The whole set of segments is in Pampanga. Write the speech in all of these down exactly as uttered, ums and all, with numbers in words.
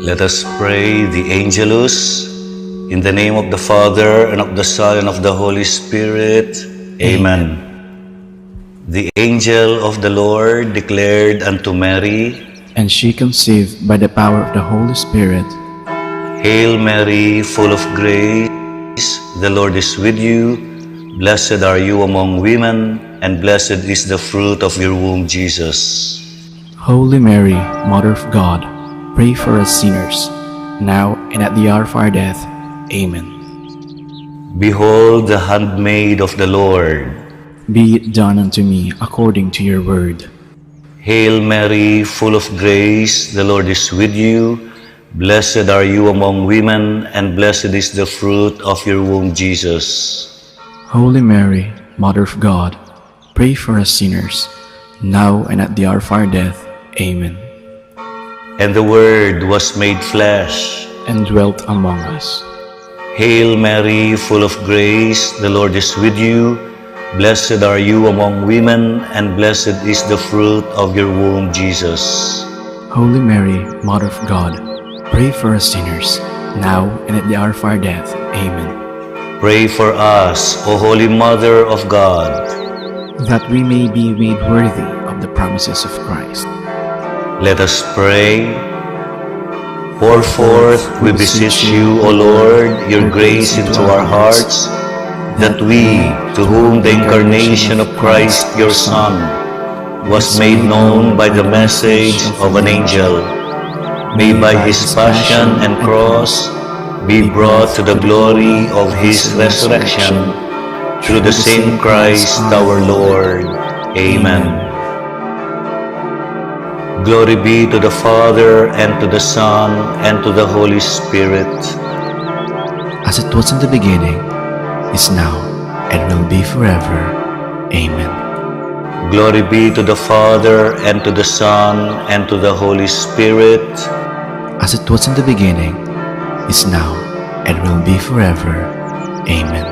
Let us pray the Angelus. In the name of the Father, and of the Son, and of the Holy Spirit. Amen. The angel of the Lord declared unto Mary, And she conceived by the power of the Holy Spirit. Hail Mary, full of grace, the Lord is with you. Blessed are you among women, and blessed is the fruit of your womb, Jesus. Holy Mary, Mother of God, pray for us sinners, now and at the hour of our death. Amen. Behold the handmaid of the Lord. Be it done unto me according to your word. Hail Mary, full of grace, the Lord is with you. Blessed are you among women, and blessed is the fruit of your womb, Jesus. Holy Mary, Mother of God, pray for us sinners, now and at the hour of our death. Amen. And the Word was made flesh. And dwelt among us. Hail Mary, full of grace, the Lord is with you. Blessed are you among women, and blessed is the fruit of your womb, Jesus. Holy Mary, Mother of God, pray for us sinners, now and at the hour of our death. Amen. Pray for us, O Holy Mother of God. That we may be made worthy of the promises of Christ. Let us pray. Pour forth, we beseech you, O Lord, your grace into our hearts, that we, to whom the incarnation of Christ, your Son, was made known by the message of an angel, may by his passion and cross be brought to the glory of his resurrection, through the same Christ our Lord. Amen. Glory be to the Father, and to the Son, and to the Holy Spirit. As it was in the beginning, is now, and will be forever. Amen. Glory be to the Father, and to the Son, and to the Holy Spirit. As it was in the beginning, is now, and will be forever. Amen.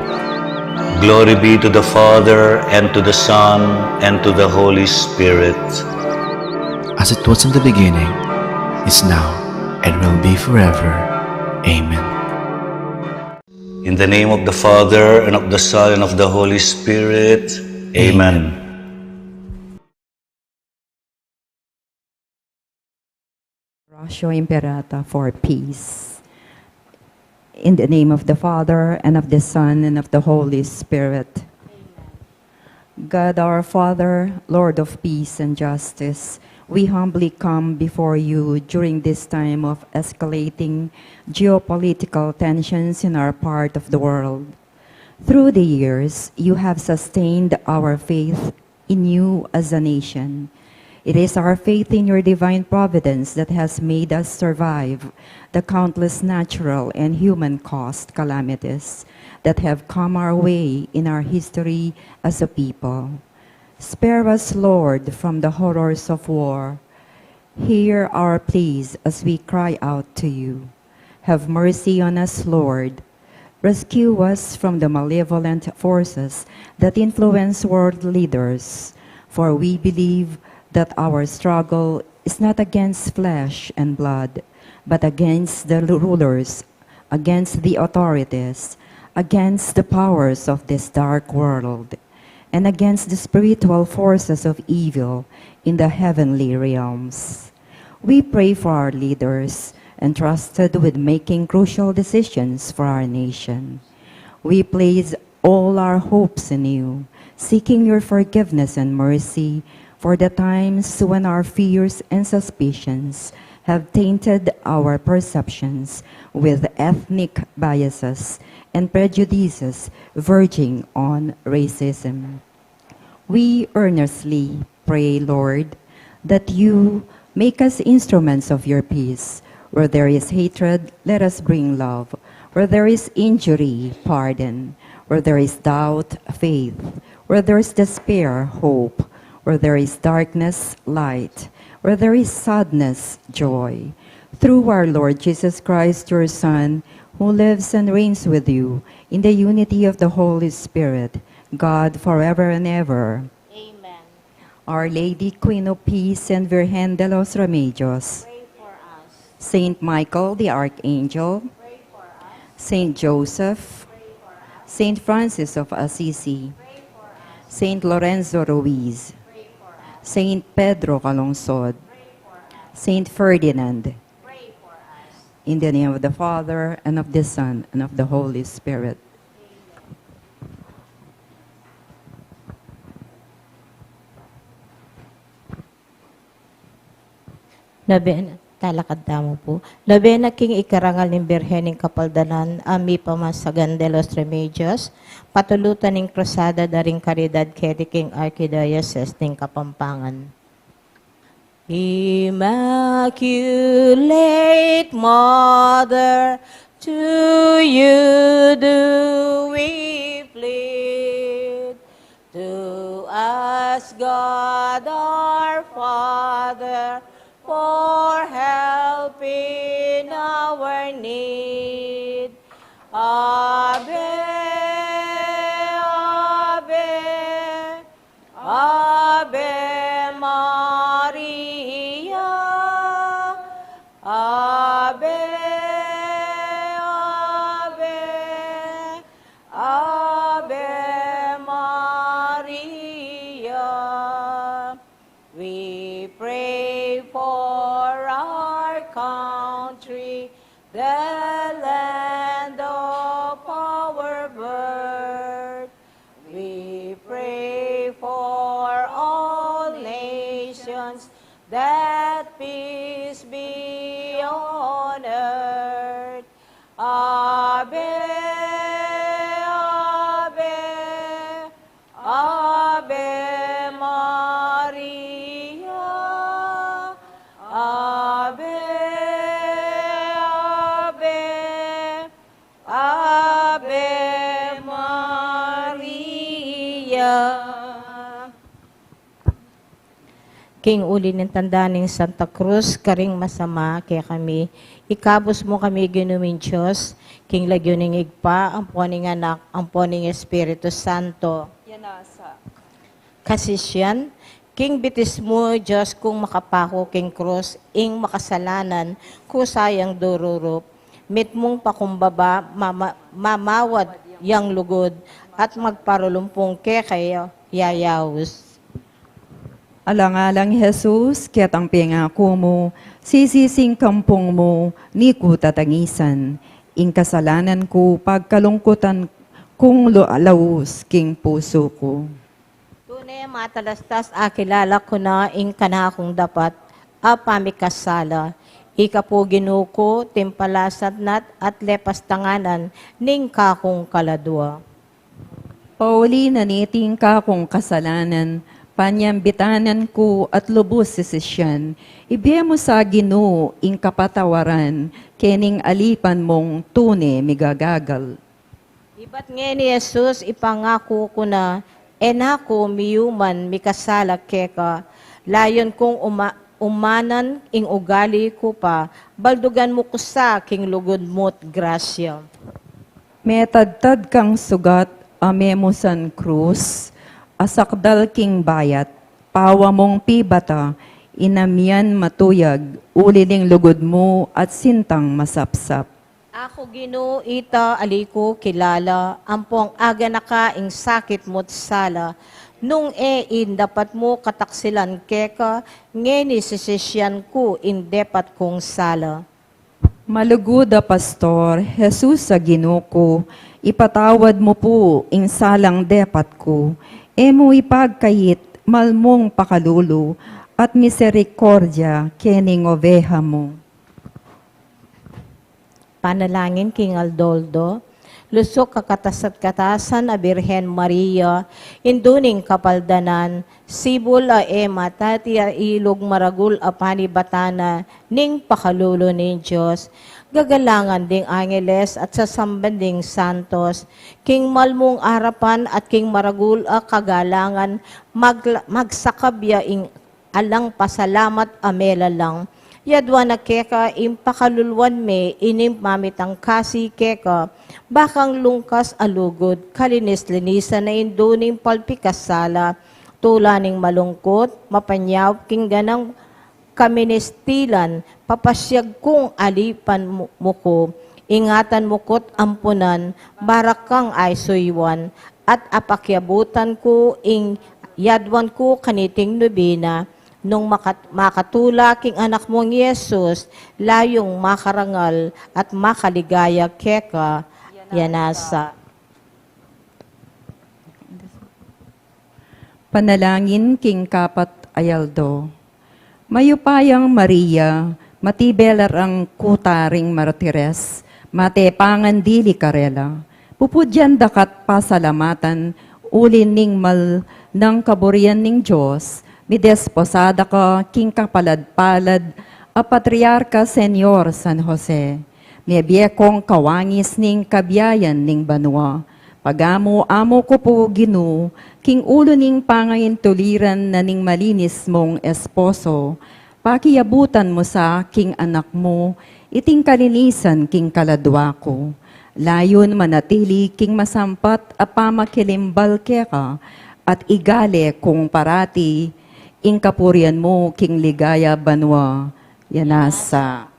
Glory be to the Father, and to the Son, and to the Holy Spirit. As it was in the beginning, is now, and will be forever. Amen. In the name of the Father, and of the Son, and of the Holy Spirit. Amen. Oratio Imperata for peace. In the name of the Father, and of the Son, and of the Holy Spirit. God our Father, Lord of peace and justice, we humbly come before you during this time of escalating geopolitical tensions in our part of the world. Through the years, you have sustained our faith in you as a nation. It is our faith in your divine providence that has made us survive the countless natural and human caused calamities that have come our way in our history as a people. Spare us, Lord, from the horrors of war. Hear our pleas as we cry out to you. Have mercy on us, Lord. Rescue us from the malevolent forces that influence world leaders, for we believe that our struggle is not against flesh and blood, but against the rulers, against the authorities, against the powers of this dark world, and against the spiritual forces of evil in the heavenly realms. We pray for our leaders, entrusted with making crucial decisions for our nation. We place all our hopes in you, seeking your forgiveness and mercy for the times when our fears and suspicions have tainted our perceptions with ethnic biases and prejudices verging on racism. We earnestly pray, Lord, that you make us instruments of your peace. Where there is hatred, let us bring love. Where there is injury, pardon. Where there is doubt, faith. Where there is despair, hope. Where there is darkness, light. Where there is sadness, joy. Through our Lord Jesus Christ, your Son, who lives and reigns with you in the unity of the Holy Spirit, God, forever and ever. Amen. Our Lady, Queen of Peace and Virgen de los Remedios, pray for us. Saint Michael the Archangel, Saint Joseph, Saint Francis of Assisi, Saint Lorenzo Ruiz, Saint Pedro Calungsod, Saint Ferdinand. In the name of the Father, and of the Son, and of the Holy Spirit. Nobena, talakad tamu pu. Nobena king ikarangal ning Birhen ning Kapaldanan, a mipamasagan de los Remedios, patulutan ning Krusada da ring karidad keti king Archdiocese ning Kapampangan. Immaculate Mother, to you do we plead. To ask God our Father for help in our need. Ave, Ave, Ave Maria. Ave, Ave, Ave Maria. We pray for our country, the land of our birth. We pray for all nations, that peace be on earth. Ave, Ave, Ave Maria. Ave, Ave, Ave Maria. King uli ning tanda ning Santa Cruz, karing masama kekami, ikabus mu kami, Ginu ming Dios, king lagyu ning Ibpa, ampo ning Anak, ampo ning Espiritu Santo. Yan na sa. Kasisian, king bitis mu, Dios kung makapaku, king krus ing makasalanan ku sayang dururup, mitmung pakumbaba, mama-, mamawad yang lugud, at magparulumpung keka yayaus. Alang-alang Jesus, ketang pengaku mu, sisising kampung mu, ni ku tatangisan. Ing kasalanan ku, pagkalungkutan kung lu-, laus king pusu ku. Tune matalastas a kilala ku na ing kanakung dapat a pamikasala. Ika pu, Ginu ku, timpalasan na at lepastanganan ning kakung kaladua. Pauli na niting kakung kasalanan, panyambitanan ku at lubus sisisyan, ibie mu sa Ginu ing kapatawaran, kening alipan mung tune migagagal. Ibat ngeni Jesus, ipangaku ku na, e na ku miyuman mikasala keka, layun kung uma-, umanan ing ugali ku pa, baldugan mu ku sa king lugud mu't grasya. Metadtad kang sugat a memusan krus, a sakdal king bayat, pawa mung pibata, inamian matuyag, uli ning lugud mu at sintang masapsap. Aku, Ginu, ita ali ku kilala, ampong aganaka ing sakit mu't sala, nung e ing dapat mu kataksilan keka, ngeni sisisyan ku ing depat kung sala. Malugud a Pastor, Jesus a Ginu ku, ipatawad mu pu ing salang depat ku, e mu ipagkait, malmung pakalulu at miserikordya kening oveha mu. Panalangin king aldo-aldo. Lusuk a katas at katasan a Birhen Maria, Indu ning Kapaldanan, sibul a e matati a ilug maragul a panibatan na ning pakalulu ning Dios, gagalangan ding angeles at sasamban ding santos, king malmung arapan at king maragul a kagalangan, magla-, magsakab ya ing alang pasalamat a melalang. Yadwan na keka ing pakaluluan me ining mamitang kasi keka, bakang lungkas a lugud, kalinis-linisan a Indu ning palpikasala, tula ning malungkut, mapanyaup king ganang kaministilan, papasiag kung alipan mu, mu ku, ingatan mu ku't ampunan, barakang aisuyuan, at apakiabutan ku ing yaduan ku kaniting nubina, nung makat-, makatula king anak mung Jesus, layung makarangal at makaligaya keka, yanasa. Panalangin king kapat a aldo. Mayupayang Maria, matibel arang kuta ring martires, matepangan dili karela, pupudyan daka't pasalamatan, uli ning mal nang kaburian ning Dios, midesposada ka king kapalad-palad a patriarka Señor San Jose. Mebie kong kawangis ning kabiayan ning banua. Pagamu-amu ku pu, Ginu, king ulu ning pangaintuliran na ning malinis mung esposo, pakiabutan mu sa king anak mu, iting kalinisan king kaladua ku. Layun manatili king masampat a pamakilimbal keka, at igale kung parati ing kapurian mu king ligaya banua. Yanasa.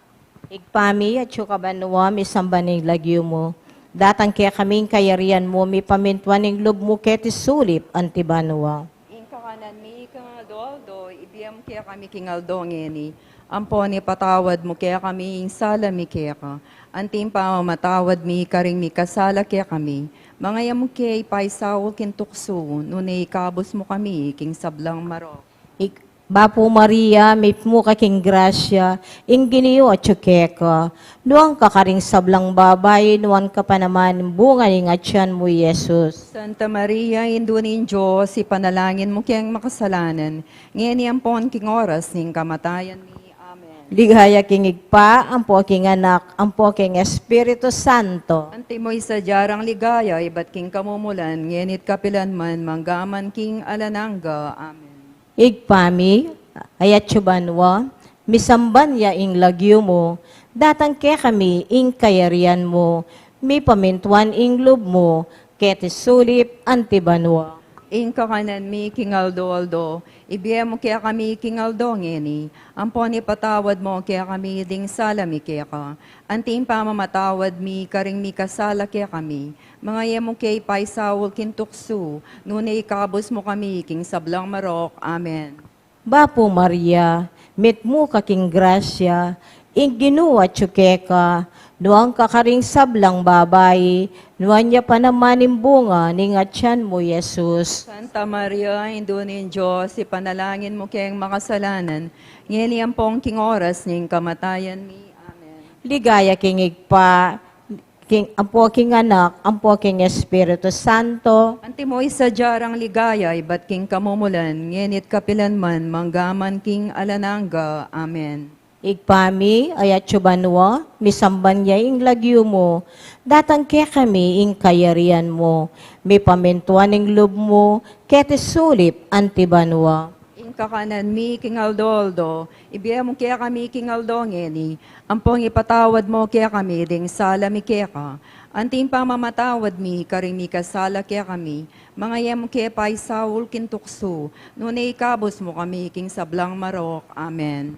Ibpa mi, atsu ka banua, misamban ya ing lagyu mu. Datang kekami ing kayarian mu, mipamintuan ing lub mu keti sulip anti banua. Ing kakanan mi king aldo-aldo, ibie mu kekami king aldo ngeni. Ampon ipatawad mu kekami ing sala mi keka, anti ing pamamatawad mi karing mikasala kekami. Manga e mu ke ipaisaul king tuksu, nune ikabus mu kami king sablang marok. Ik-, Bapu Maria, mitmu ka king grasya, ing Ginu atsu keka. Nuan ka karing sablang babai, nuan ka pa naman ing bunga ning atian mu, Jesus. Santa Maria, Indu ning Dios, ipanalangin mu keng makasalanan, ngeni ampon king oras ning kamatayan mi. Amen. Ligaya king Ibpa, ampo king Anak, ampo king Espiritu Santo. Antimo ing sadya rang ligaya, ibat king kamumulan, ngeni't kapilan man, manggaman king alang angga. Amen. Ibpa mi, a atsu ka banua, misamban ya ing lagyu mu, datang kekami ing kayarian mu, mipamintuan ing lub mu, keti sulip anti banua. Ing kakanan mi king aldo-aldo, ibie mu kekami king aldo ngeni, ampon ipatawad mu kekami ding sala mi keka, anti ing pamamatawad mi karing mikasala kekami, manga e mu ke ipaisaul king tuksu, nune ikabus mu kami king sablang marok. Amen. Bapu Maria, mitmu ka king grasya, ing Ginu atsu keka, nuan ka karing sablang babai, nuan ya pa naman ing bunga ning atian mu, Jesus. Santa Maria, Indu ning Dios, ipanalangin mu keng makasalanan, ngeni ampon king oras ning kamatayan mi. Amen. Ligaya king Ibpa, king, ampo king Anak, ampo king Espiritu Santo. Antimo ing sadya rang ligaya, ibat king kamumulan, ngeni't kapilan man, manggaman king alang angga. Amen. Ibpa mi, a atsu ka banua, misamban ya ing lagyu mu, datang kekami ing kayarian mu, mipamintuan ing lub mu, keti sulip anti banua. Ing kakanan mi king aldo-aldo, ibie mu kekami king aldo ngeni, ampon ipatawad mu kekami ding sala mi keka, anti ing pamamatawad mi karing mikasala kekami, manga e mu ke paisaul king tuksu, nune ikabus mu kami king sablang marok. Amen.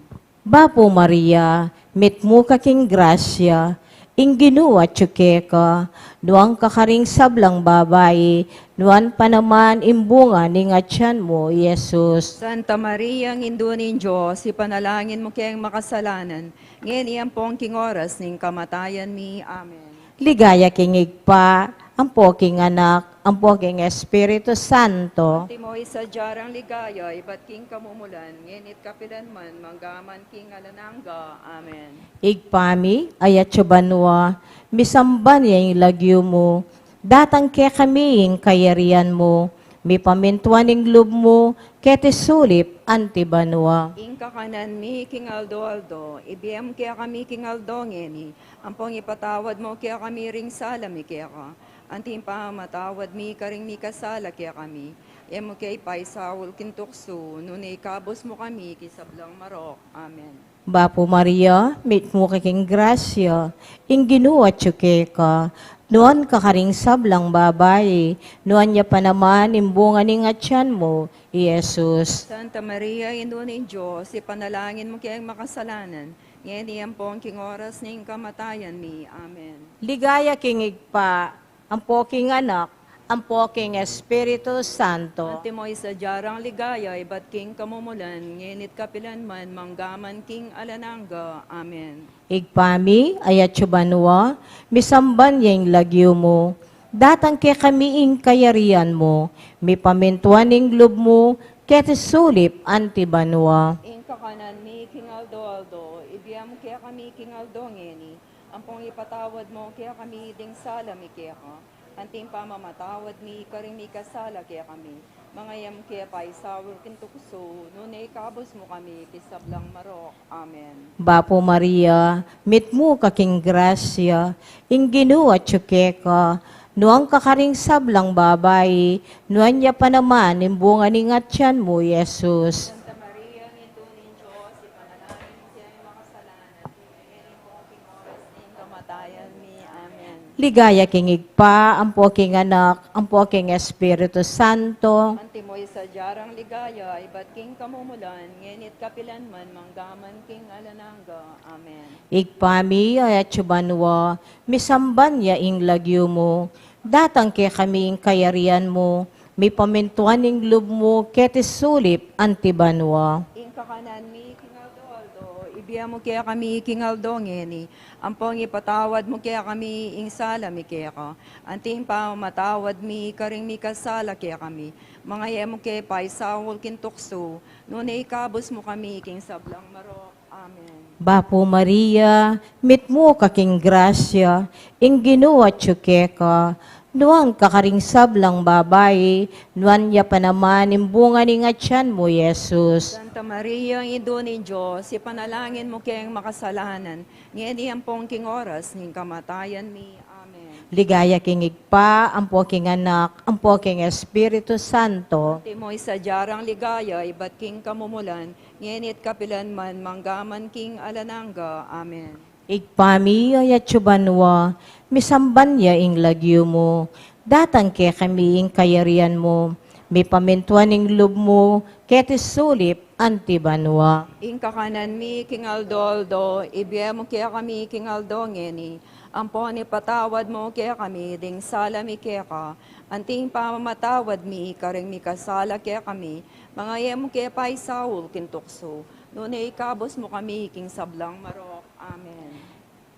Bapu Maria, mitmu ka king grasya, ing Ginu atsu keka, nuan ka karing sablang babai, nuan pa naman ing bunga ning atian mu, Jesus. Santa Maria, Indu ning Dios, ipanalangin mu keng makasalanan, ngeni ampon king oras ning kamatayan mi. Amen. Ligaya king Ibpa, ampo king Anak, ampo king Espiritu Santo. Antimo ing sadya rang ligaya, ibat king kamumulan, ngeni't kapilan man, manggaman king alang angga. Amen. Ibpa mi, a atsu ka banua, misamban ya ing lagyu mu, datang kekami ing kayarian mu, mipamintuan ing lub mu, keti sulip anti banua. Ing kakanan mi king aldo-aldo, ibie mu kekami king aldo ngeni, ampon ipatawad mu kekami ring sala mi keka, anti ing pamamatawad mi karing mikasala kekami, E mu ke ipaisaul king tuksu, nune ikabus mu kami king sablang marok. Amen. Bapu Maria, mitmu ka king grasya, ing Ginu atyu keka, nuan ka karing sablang babai, nuan ya pa naman ing bunga ning atyan mu, i Jesus. Santa Maria, Indu ning Dios, ipanalangin mu keng makasalanan, ngeni ampon king oras ning kamatayan mi. Amen. Ligaya king Ibpa, ampo king Anak, ampo king Espiritu Santo. Antimo ing sadya rang ligaya, ibat king kamumulan, ngeni't kapilan man, mangga man king alang angga. Amen. Ibpa mi, a atsu ka banua, misamban ya ing lagyu mu, datang kekami ing kayarian mu, mipamintuan ing lub mu, keti sulip anti banua. Ing kakanan mi king aldo-aldo, ibie mu kekami king aldo ngeni, ampon ipatawad mu kekami ding sala mi keka, anti ing pamamatawad mi karing mikasala kekami. Manga e mu ke paisaul king tuksu, nune ikabus mu kami king sablang marok. Amen. Bapu Maria, mitmu ka king grasya, ing Ginu atyu keka, nuan ka karing sablang babai, nuan ya pa naman ing bunga ning atyan mu, i Jesus. Santa Maria, Indu ning Dios, ipanalangin mu keng makasalanan, ngeni ampon king oras ning kamatayan mi. Amen. Ligaya king Ibpa, ampo king Anak, ampo king Espiritu Santo. Antimo ing sadya rang ligaya, ibat king kamumulan, ngeni't kapilan man, mangga man king alang angga. Amen. Ibpa mi, a atsu ka banua, misamban ya ing lagyu mu, datang kekami ing kayarian mu, mipamintuan ing lub mu, keti sulip anti banua. Ing kakanan mi king aldo-aldo, ibie mu kekami king aldo ngeni, ampon ipatawad mu kekami ing sala mi keka, anti ing pamamatawad mi karing mikasala kekami. Manga e mu ke paisaul king tuksu, nune ikabus mu kami king sablang marok. Amen. Bapu Maria, mitmu ka king grasya, ing Ginu atyu keka, nuan ka karing sablang babai, nuan ya pa naman ing bunga ning atyan mu, i Jesus. Santa Maria, Indu ning Dios, ipanalangin mu keng makasalanan, ngeni ampon king oras ning kamatayan mi. Amen. Ligaya king Ibpa, ampo king Anak, ampo king Espiritu Santo. Antimo ing sadya rang ligaya, ibat king kamumulan, ngeni't kapilan man, mangga man king alang angga. Amen. Ibpa mi, a atsu ka banua, misamban ya ing lagyu mu, datang kekami ing kayarian mu, mipamintuan ing lub mu, keti sulip anti banua. Ing kakanan mi king aldo-aldo, ibie mu kekami king aldo ngeni, ampon ipatawad mu kekami ding sala mi keka, anti ing pamamatawad mi karing mikasala kekami, manga e mu ke paisaul king tuksu, nune ikabus mu kami king sablang marok. Amen.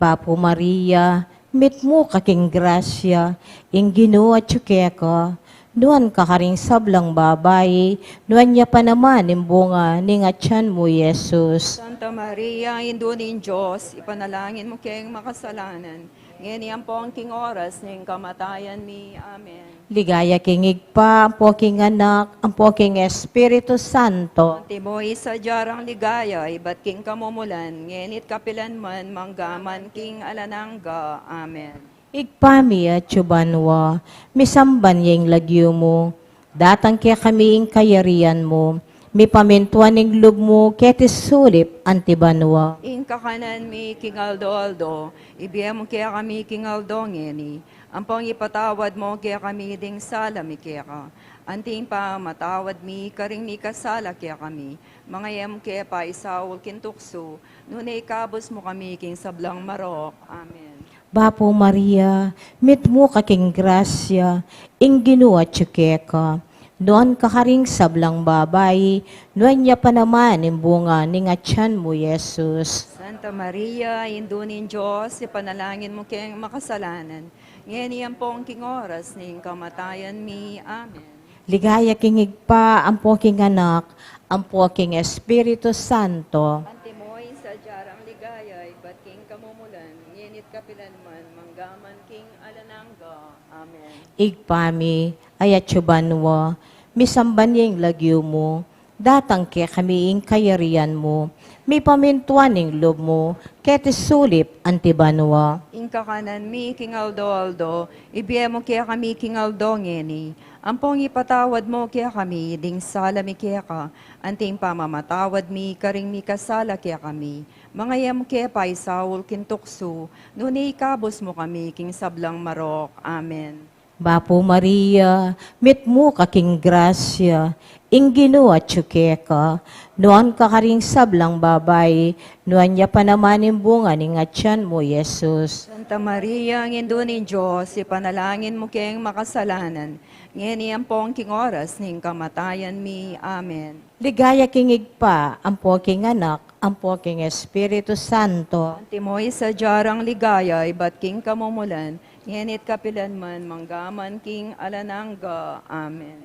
Bapu Maria, mitmu ka king grasya, ing Ginu atyu keka, nuan ka karing sablang babai, nuan ya pa naman ing bunga ning atyan mu, i Jesus. Santa Maria, Indu ning Dios, ipanalangin mu keng makasalanan, ngeni ampon king oras ning kamatayan mi. Amen. Ligaya king Ibpa, ampo king Anak, ampo king Espiritu Santo. Antimo ing sadya rang ligaya, ibat king kamumulan, ngeni't kapilan man, mangga man king alang angga. Amen. Ibpa mi atsu ka banua, misamban ya ing lagyu mu, datang kekami ing kayarian mu, mipamintuan ing lub mu, keti sulip anti banua. Ing kakanan mi king aldo-aldo, ibie mu kekami king aldo ngeni, ampon ipatawad mu kekami ding sala mi keka, anti ing pamamatawad mi karing mikasala kekami, manga e mu ke paisaul king tuksu, nune ikabus mu kami king sablang marok. Amen. Bapu Maria, mitmu ka king grasya, ing Ginu atyu keka, nuan ka karing sablang babai, nuan ya pa naman ing bunga ning atyan mu, i Jesus. Santa Maria, Indu ning Dios, ipanalangin mu keng makasalanan, ngeni ampon king oras ning kamatayan mi. Amen. Ligaya king Ibpa, ampo king Anak, ampo king Espiritu Santo. Antimo ing sadya rang ligaya, ibat king kamumulan, ngeni't kapilan man, mangga man king alang angga. Amen. Ibpa mi, a atsu ka banua, misamban ya ing lagyu mu, datang kekami ing kayarian mu, mipamintuan ing lub mu, keti sulip anti banua. Ing kakanan mi king aldo-aldo, ibie mu kekami king aldo ngeni, Ampong ipatawad mu kekami ding sala mi keka, anti ing pamamatawad mi karing mikasala kekami. Manga e mu ke paisaul king tuksu, nune ikabus mu kami king sablang marok. Amen. Bapu Maria, mitmu ka king grasya, ing Ginu atyu keka, nuan ka karing sablang babai, nuan ya pa naman ing bunga ning atian mu, Jesus. Santa Maria, Indu ning Dios, ipanalangin mu keng makasalanan, ngeni ampong king oras ning kamatayan mi. Amen. Ligaya king Ibpa, ampo king Anak, ampo king Espiritu Santo. Antimo ing sadya rang ligaya, ibat king kamumulan, ngeni't kapilan man, manggaman king alang angga. Amen.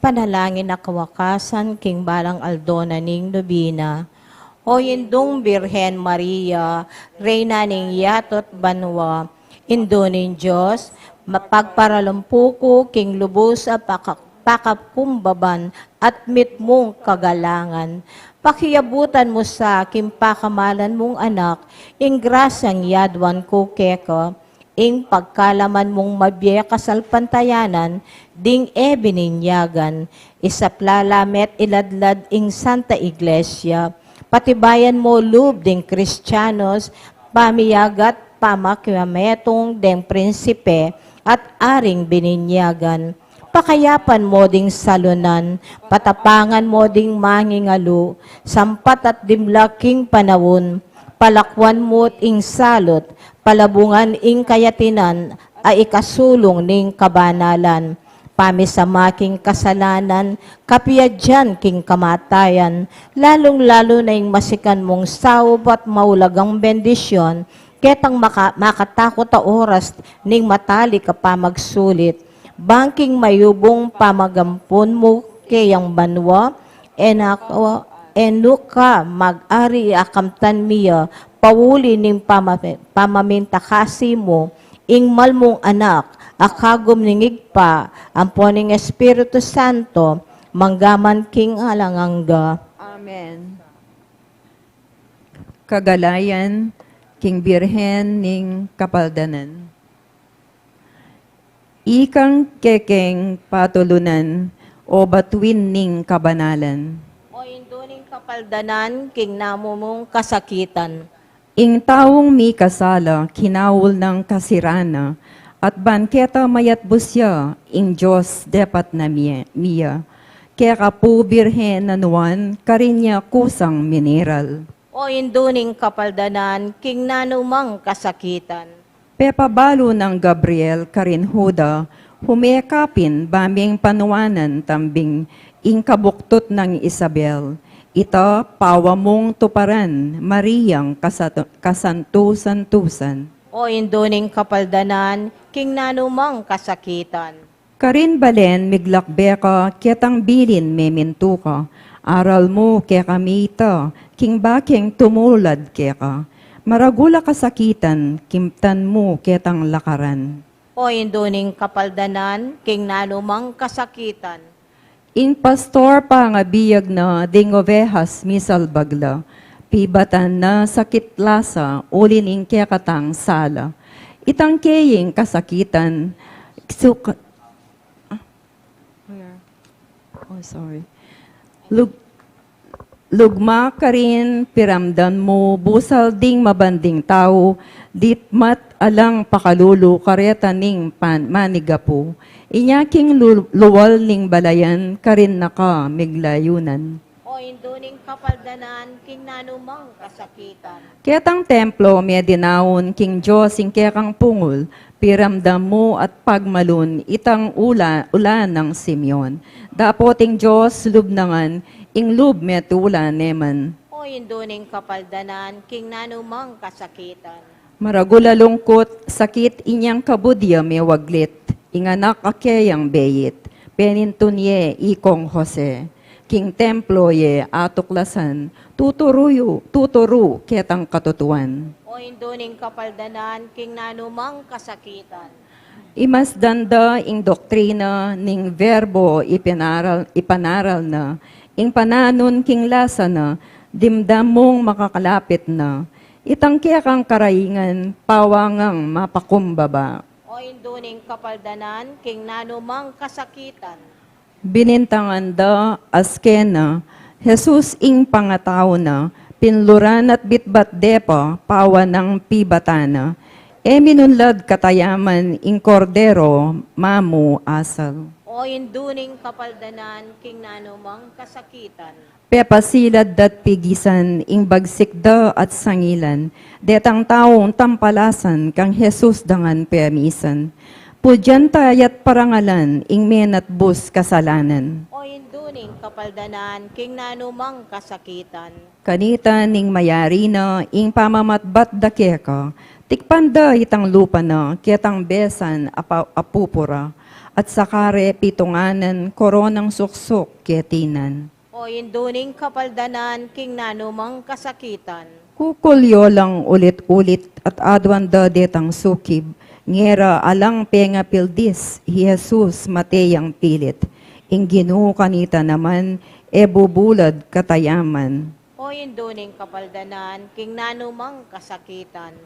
Panalangin a kawakasan king balang aldo na ning nobena. O Indung Birhen Maria, Reyna ning yatu't banua, Indu ning Dios, mapagparalampu ku king lubus a paka-, pakakumbaban at mitmung kagalangan. Pakiabutan mu sa king pakamalan mung Anak, ing grasyang yaduan ku keka, ing pagkalaman mung mabie kasalpantayanan ding e bininyagan, isapla la me't iladlad ing Santa Iglesia, patibayan mu lub ding Kristianos, pamiyagat pamakimametung deng prinsipe at aring bininyagan. Pakayapan mu ding salunan, patapangan mu ding mangingalu, sampat at dimla king panaun, palakuan mu't ing salut, palabungan ing kayatinan a ikasulung ning kabanalan. Pamisama king kasalanan, kapiadyan king kamatayan, lalung-lalu na ing masikan mung saup at maulagang bendisyon, ketang maka-, makatakut a oras ning matalik a pamagsulit. Bang king mayubung pamagampun mu keyang banua, e na ka, e nu ka mag-ari a kamtan mi ya, pauli ning pama-, pamamintakasi mu, ing mal mung Anak, a kagum ning Ibpa, ampo ning Espiritu Santo, manggaman king alang angga. Amen. Kagalayan king Birhen ning Kapaldanan. Ikang kekeng patulunan, o batuin ning kabanalan. O Indu ning Kapaldanan, king nanu mung kasakitan. Ing taung mikasala, kinaul nang kasiran na, at ban keta mayatbus ya, ing Dios depat na mie-, mia. Keka pu Birhen a nuan, karin ya kusang miniral. O Indu ning Kapaldanan, king nanu mang kasakitan. Pepabalu nang Gabriel karin Juda, hume ka pin ba ming panuanan tambing ing kabuktut nang Isabel. Ita pawa mung tuparan, Mariang kasatu-, kasantu-santusan. O Indu ning Kapaldanan, king nanu mang kasakitan. Karin balen miglakbe ka, ketang bilin memintu ka. Aral mu kekami ita, king bakeng tumulad keka. Maragul a kasakitan, kimtan mu ketang lakaran. O Indu ning Kapaldanan, king nanu mang kasakitan. Ing pastor pangabiag na ding ovehas misalbag la, pibatan na sakit lasa, uli ning kekatang sala. Itang keying kasakitan, suk-, ah, where? Oh, sorry. Lug-, lugma karin piramdam mu, busal ding mabanding tau, ditmat alang pakalulu kareta ning pan-, manigapu. Inya king lu-, lual ning balayan, karin na ka miglayunan. O Indu ning Kapaldanan, king nanu mang kasakitan. Ketang templo medinaun king Dios ing kekang pungul, piramdam mu at pagmalun itang ula-, ulan nang Simeon. Dapot ing Dios lub na ngan, ing lub metula ne man. O Indu ning Kapaldanan, king nanu mang kasakitan. Maragul a lungkut, sakit inyang kabud ya mewaglit, ing anak a keyang beit, penintun ye ikong Jose. King templo ye atuklasan, tuturu yu, tuturu ketang katutuan. O Indu ning Kapaldanan, king nanu mang kasakitan. Imasdan da ing doktrina ning Verbo ipinaral, ipanaral na, ing pananun king lasa na, dimdam mung makakalapit na. Itang kekang karaingan, pawa ngang mapakumbaba. O Indu ning kapaldanan, king nanumang kasakitan. Binintangan da, as kena, Jesus ing pangatau na, pinluran at bitbat de pa, pawan nang pibatan na. E minunlad katayaman ing Kordero, mamu asal. O Indu ning kapaldanan, king nanumang kasakitan. Pepasilad da't pigisan ing bagsik da at sangilan, detang taung tampalasan kang Jesus dangan pemisan. Pudyan taya't parangalan ing menatbus kasalanan. O Indu ning kapaldanan, king nanumang kasakitan. Kanita ning mayari na ing pamamatbat da keka, tikpan da itang lupa na ketang besan apa-, apupura, at sakare pitunganan koronang suksuk ketinan. O Indu ning kapaldanan, king nanumang kasakitan. Kukulyo lang ulit-ulit at aduan da detang sukib, ngera alang pengapildis, hi Jesus mate yang pilit. Ing Ginu kanita naman, e bubulad katayaman. O Indu ning kapaldanan, king nanumang kasakitan.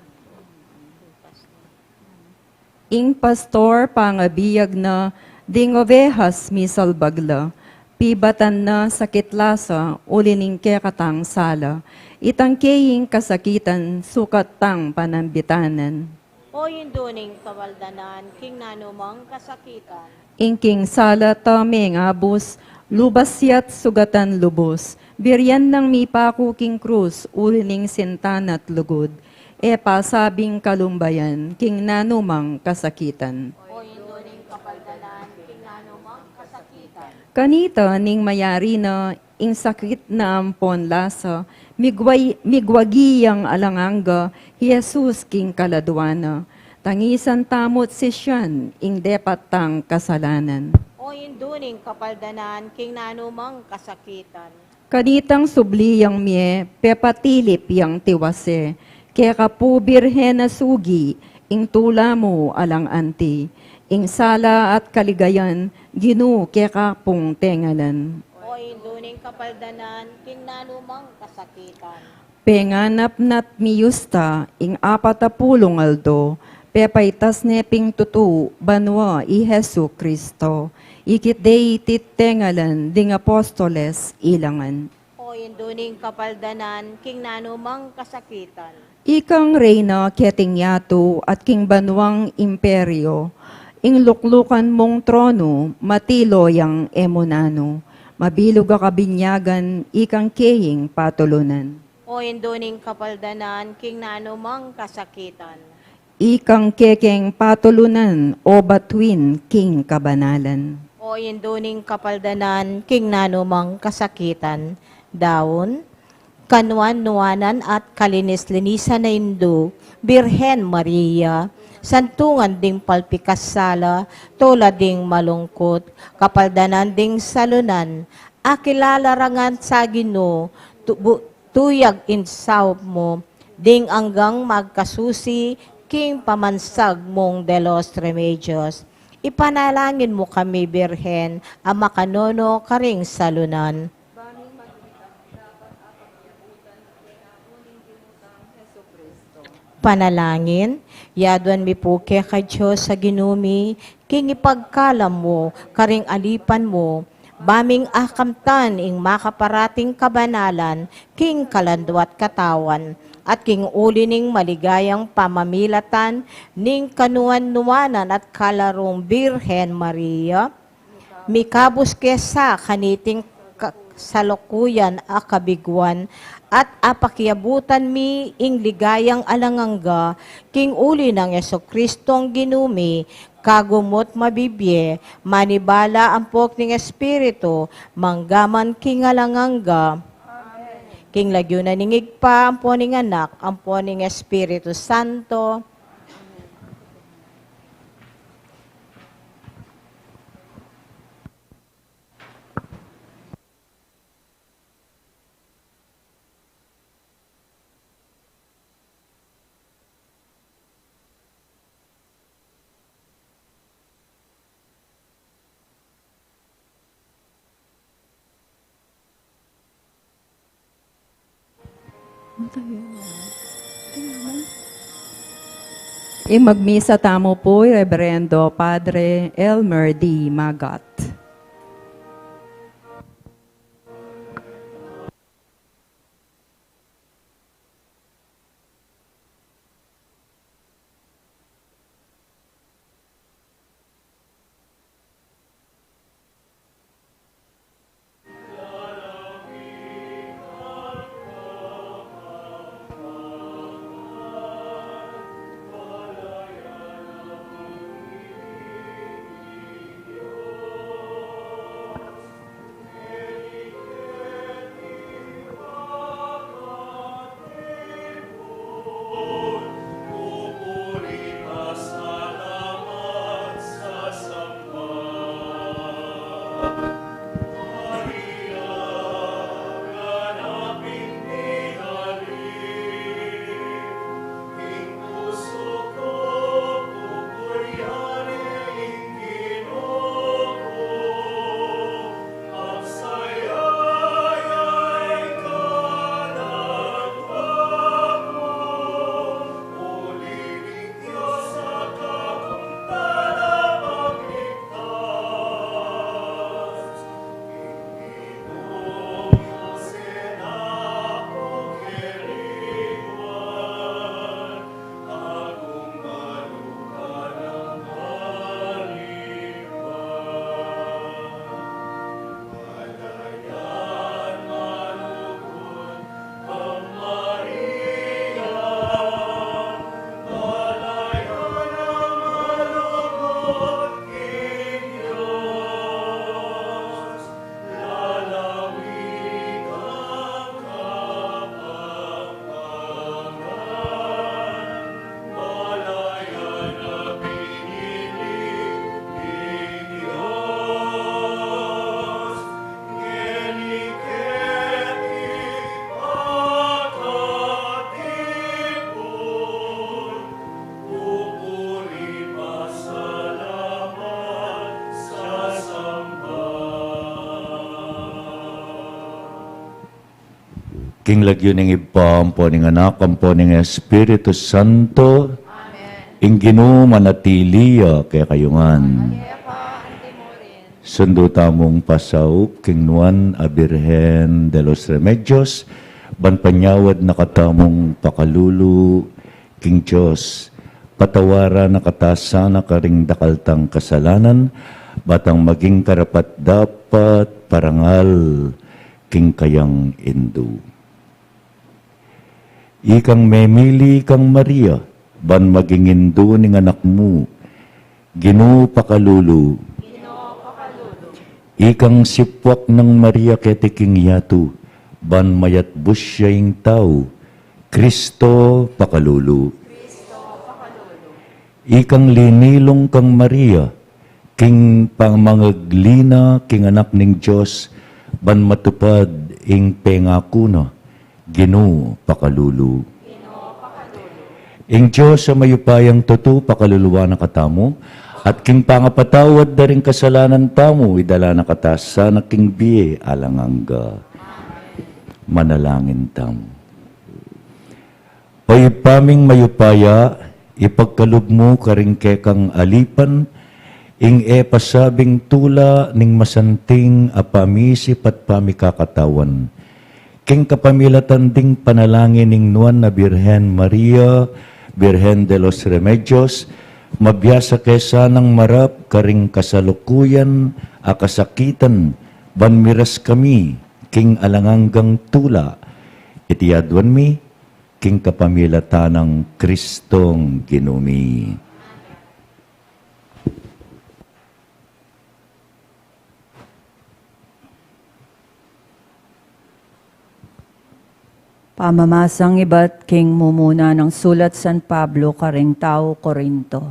Ing pastor pangabiyag na, ding ovehas misalbag la, pibatan na sakit lasa, uli ning kekatang sala, itang keying kasakitan, sukat tang panambitanan. O Indu ning kapaldanan, king nanumang kasakitan. Ing king sala ta mengabus, lubas ya't sugatan lubus, birian nang mipaku king krus, uli ning sinta na't lugud, e pasabing kalumbayan, king nanumang kasakitan. O Indu ning kapaldanan, king nanumang kasakitan. Kanita ning mayari na, ing sakit na ampon lasa, migway-, migwagi yang alang angga, hi Jesus king kaladua na. Tangisan tamu't sisian, ing depat tang kasalanan. O Indu ning kapaldanan, king nanumang kasakitan. Kanitang subli yang mie, pepatilip yang tiwase, keka pu Birhen a sugi, ing tula mu alang anti, ing sala at kaligayan, Ginu keka pung tengalan. O Indu ning kapaldanan, king nanumang kasakitan. Penganap na't miyusta, ing apat a pulung aldo, pepaitas ne ping tutu banua i Jesu Kristo, ikit de iti't tengalan ding apostoles ilangan. O Indu ning kapaldanan, king nanumang kasakitan. Ikang reyna keting yatu at king banuang imperio, ing luklukan mung tronu, matilo yang e mu nanu, mabilug a kabinyagan, ikang keying patulunan. O Indu ning kapaldanan, king nanumang kasakitan. Ikang kekeng patulunan, o batuin king kabanalan. O Indu ning kapaldanan, king nanumang kasakitan. Daun, kanuan-nuanan at kalinis-linisan a Indu, Birhen Maria, santungan ding palpikas sala, tula ding malungkut, kapaldanan ding salunan, akilala rangan sa Ginu, tu-, bu-, tuyag ing saup mu, ding anggang magkasusi, king pamansag mung de los Remedios. Ipanalangin mu kami, Birhen, a makanono karing salunan. Panalangin, yaduan mi pu keka Dios a Ginu mi, king ipagkalam mu, karing alipan mu, ba ming akamtan ing makaparating kabanalan, king kalandua't katawan, at king uli ning maligayang pamamilatan, ning kanuan-nuanan at kalarung Birhen Maria, mikabus ke sa kaniting ka-, salukuyan a kabiguan, at apakiabutan mi ing ligayang alang angga, king uli nang Jesucristong Ginu mi, kagumu't mabibie, manibala ampon ning Espiritu, manggaman king alang angga. Amen. King lagyu na ning Ibpa, ampon ning Anak, ampon ning Espiritu Santo. Matagal na. Tingnan mo. Ing magmisa tamu pu i Reberendo Padre Elmer D. Magat. King lagyu ning Ibpa, ampo ning Anak, ampo ning Espiritu Santo. Amen. Ing Ginu manatili ya kekayu ngan. Kaya pa antimurin. Sundu tamung pasaup king nuan a Birhen de los Remedios, ban panyawad na katamung pakalulu king Dios. Patawaran na kata sana karing dakal tang kasalanan, ba tang maging karapat-dapat parangal king kayang indu. Ikang memili kang Maria, ban maging indu ning anak mu, Ginu pakalulu. Ikang sipuak nang Maria keti king yatu, ban mayatbus ya ing tau, Kristo pakalulu. Ikang linilung kang Maria, king pamangagli na king Anak ning Dios, ban matupad ing pengaku na, Ginu pakalulu. Ing Dios a mayupayang tutu pakaluluan na katamu, at king pangapatawad da ring kasalanan tamu, idala na kata sana king bie alang angga. Manalangin tamu. O Ibpa ming mayupaya, ipagkalub mu karing kekang alipan ing e pasabing tula ning masanting a pamisip at pamikakatawan. King kapamilatan ding panalangin ning nuan a Birhen Maria, Birhen de los Remedios, mabiasa ke sanang marap karing kasalukuyan a kasakitan, ban miras kami king alang anggang tula. Iti aduan mi, king kapamilatan nang Kristong Ginu mi. Pamamasang ibat king mumuna nang sulat San Pablo karing tau Corinto.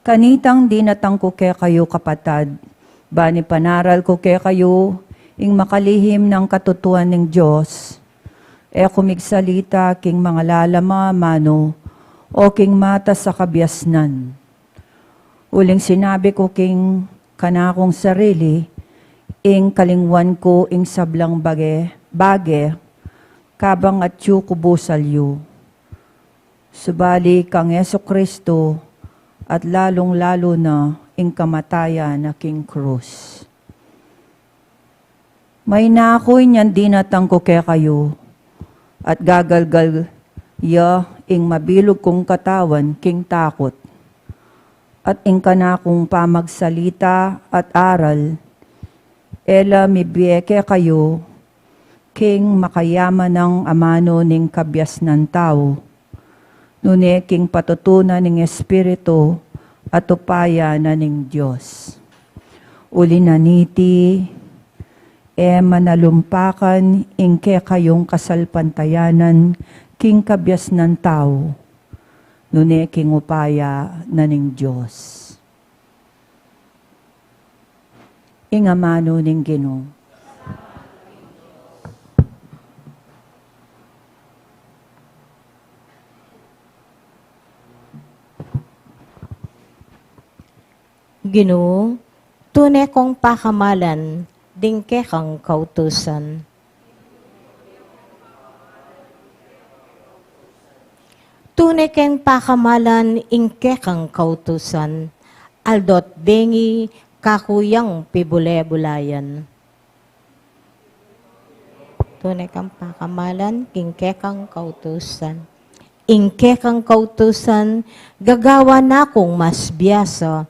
Kanitang dinatang ku kekayu, kapatad, ban ipanaral ku kekayu ing makalihim nang katutuan ning Dios. E ku migsalita king mangalalama manu o king matas a kabiasnan. Uling sinabi ku king kanakung sarili, ing kalingwan ku ing sablang bage, bage, kabang atyu ku busal yu. Subali kang Jesucristo, at lalung-lalu na ing kamatayan na king krus. Maina ku inyang dinatang ku kekayu, at gagalgal ya ing mabilug kung katawan king takut, at ing kanakung pamagsalita at aral, e la mibie kekayu king makayaman nang amanu ning kabiasnan tau, nune king patutunan ning Espiritu at upaya na ning Dios. Uli na niti, e manalumpakan ing kekayung kasalpantayanan king kabiasnan tau, nune king upaya na ning Dios. Ing amanu ning Ginu. Ginu, tune kong pakamalan ding kekang kautusan. Tune keng pakamalan ing kekang kautusan, aldo't bengi kaku yang pibule-bulayan. Tune kang pakamalan ing kekang kautusan. Ing kekang kautusan, gagawan na kung mas biasa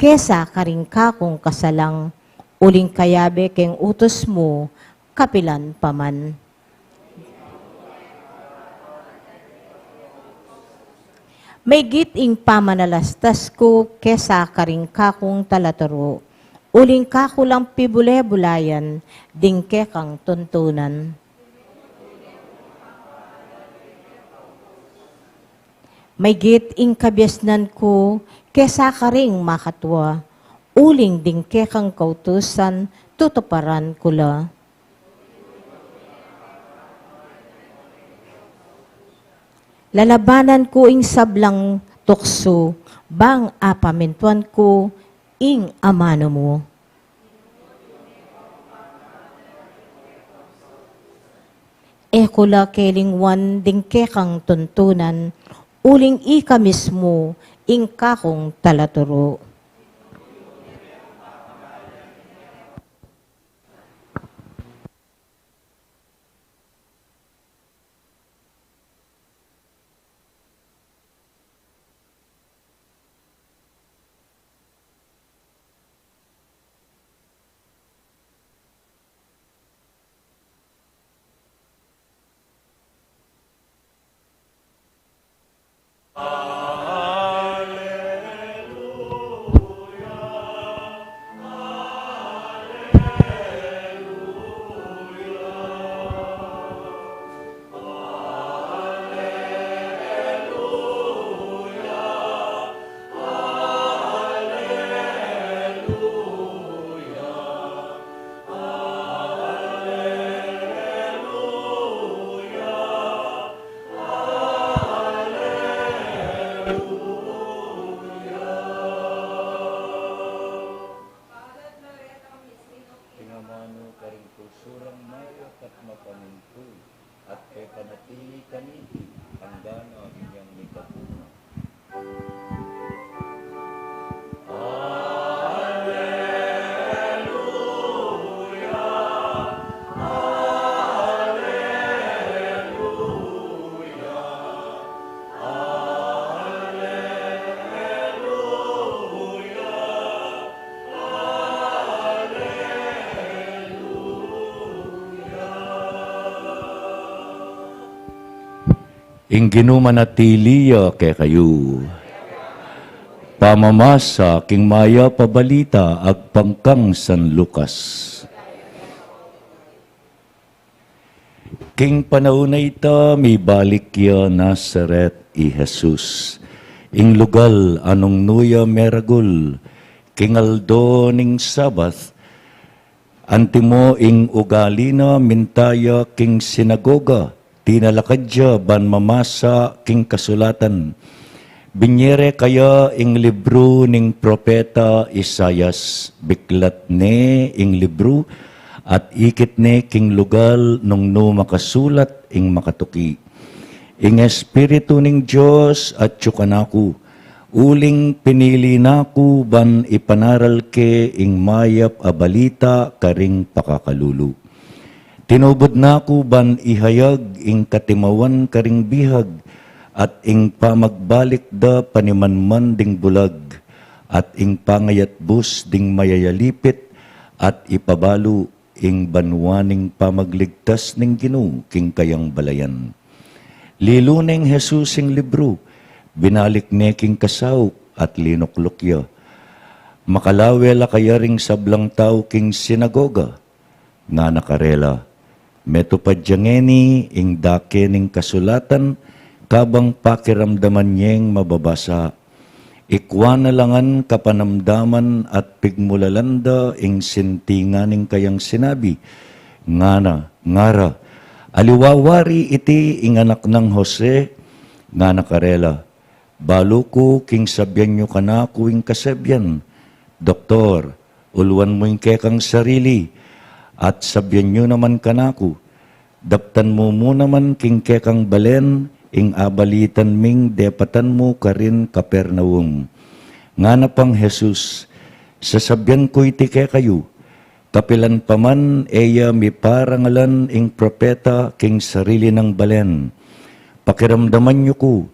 kesa karing kakung kasalang, uling kayabe keng utus mu kapilan pa man. Maygit ing pamanalastas ku kesa karing kakung talaturu, uling kaku lang pibule-bulayan ding kekang tuntunan. Maygit ing kabiasnan ku kesa karing makatua, uling ding kekang kautusan tutuparan ku la. Lalabanan ku ing sablang tuksu, bang apamintuan ku ing amanu mu. E ku la kelingwan ding kekang tuntunan, uling ika mismu ing kakung talaturu. Ing amanu karing kulsurang mayap at mapamintul, at e panatili kaniti anggang inyang mikapuna. Ing Ginu manatili ya kekayu. Pamamasa king Mayap a Balita agpang kang San Lucas. King panaun a ita, mibalik ya Nazaret i Jesus, ing lugal a nung nu ya meragul, king aldo ning Sabat, antimo ing ugali na, minta ya king sinagoga, tinalakad ya ban mamasa king kasulatan. Binie re kaya ing libru ning propeta Isaias, biklat ne ing libru, at ikit ne king lugal nung nu makasulat ing makatuki. Ing Espiritu ning Dios atyu kanaku, uling pinili na ku ban ipanaral ke ing mayap a balita karing pakakalulu. Tinubud na ku ban ihayag ing katimawan karing bihag, at ing pamagbalik da panimanman ding bulag, at ing pangayatbus ding mayayalipit, at ipabalu ing banua ning pamagligtas ning Ginu king kayang balayan. Lilu neng Jesus ing libru, binalik ne king kasaup, at linukluk ya. Makalawe la kaya ring sablang tau king sinagoga? Ngana karela. Metupad ya ngeni ing dake ning kasulatan, kabang pakiramdaman yeng mababasa. Ikua na la ngan kapanamdaman at pigmulalan da ing sintingan ning kayang sinabi. Ngana, ngara, aliwa wari iti ing anak nang Jose? Ngana karela, balu ku king sabian yu kanaku ing kasabian, Doktor, uluan mu ing kekang sarili, at sabian yu naman kanaku, daptan mu mu naman king kekang balen ing abalitan ming depatan mu karin Capernaum. Ngana pang Jesus, sasabian ku iti kekayu, kapilan pa man e ya miparangalan ing propeta king sarili nang balen. Pakiramdaman yu ku,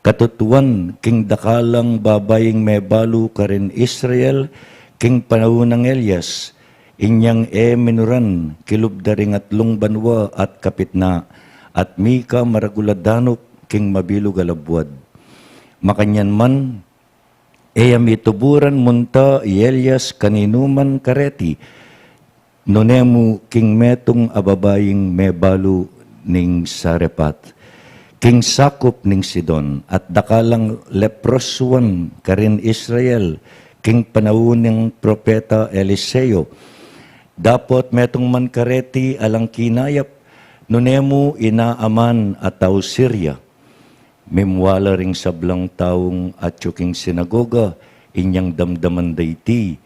katutuan king dakalang babaing mebalu karin Israel king panaun nang Elias, inyang e minuran kilub da ring atlung banua at kapitna, at mika maragul a danup king mabilug a labuad. Makanyan man, e ya mituburan munta i Elias kaninuman kareti, nune mu king metung a babaing mebalu ning Sarepta, king sakup ning Sidon, at dakalang leprosuan karin Israel, king panaun ning propeta Eliseo. Dapot metung man kareti alang kinayap, nune mu i Naaman a tau Siria. Mimwala ring sablang taung atyu king sinagoga, inyang damdaman da iti,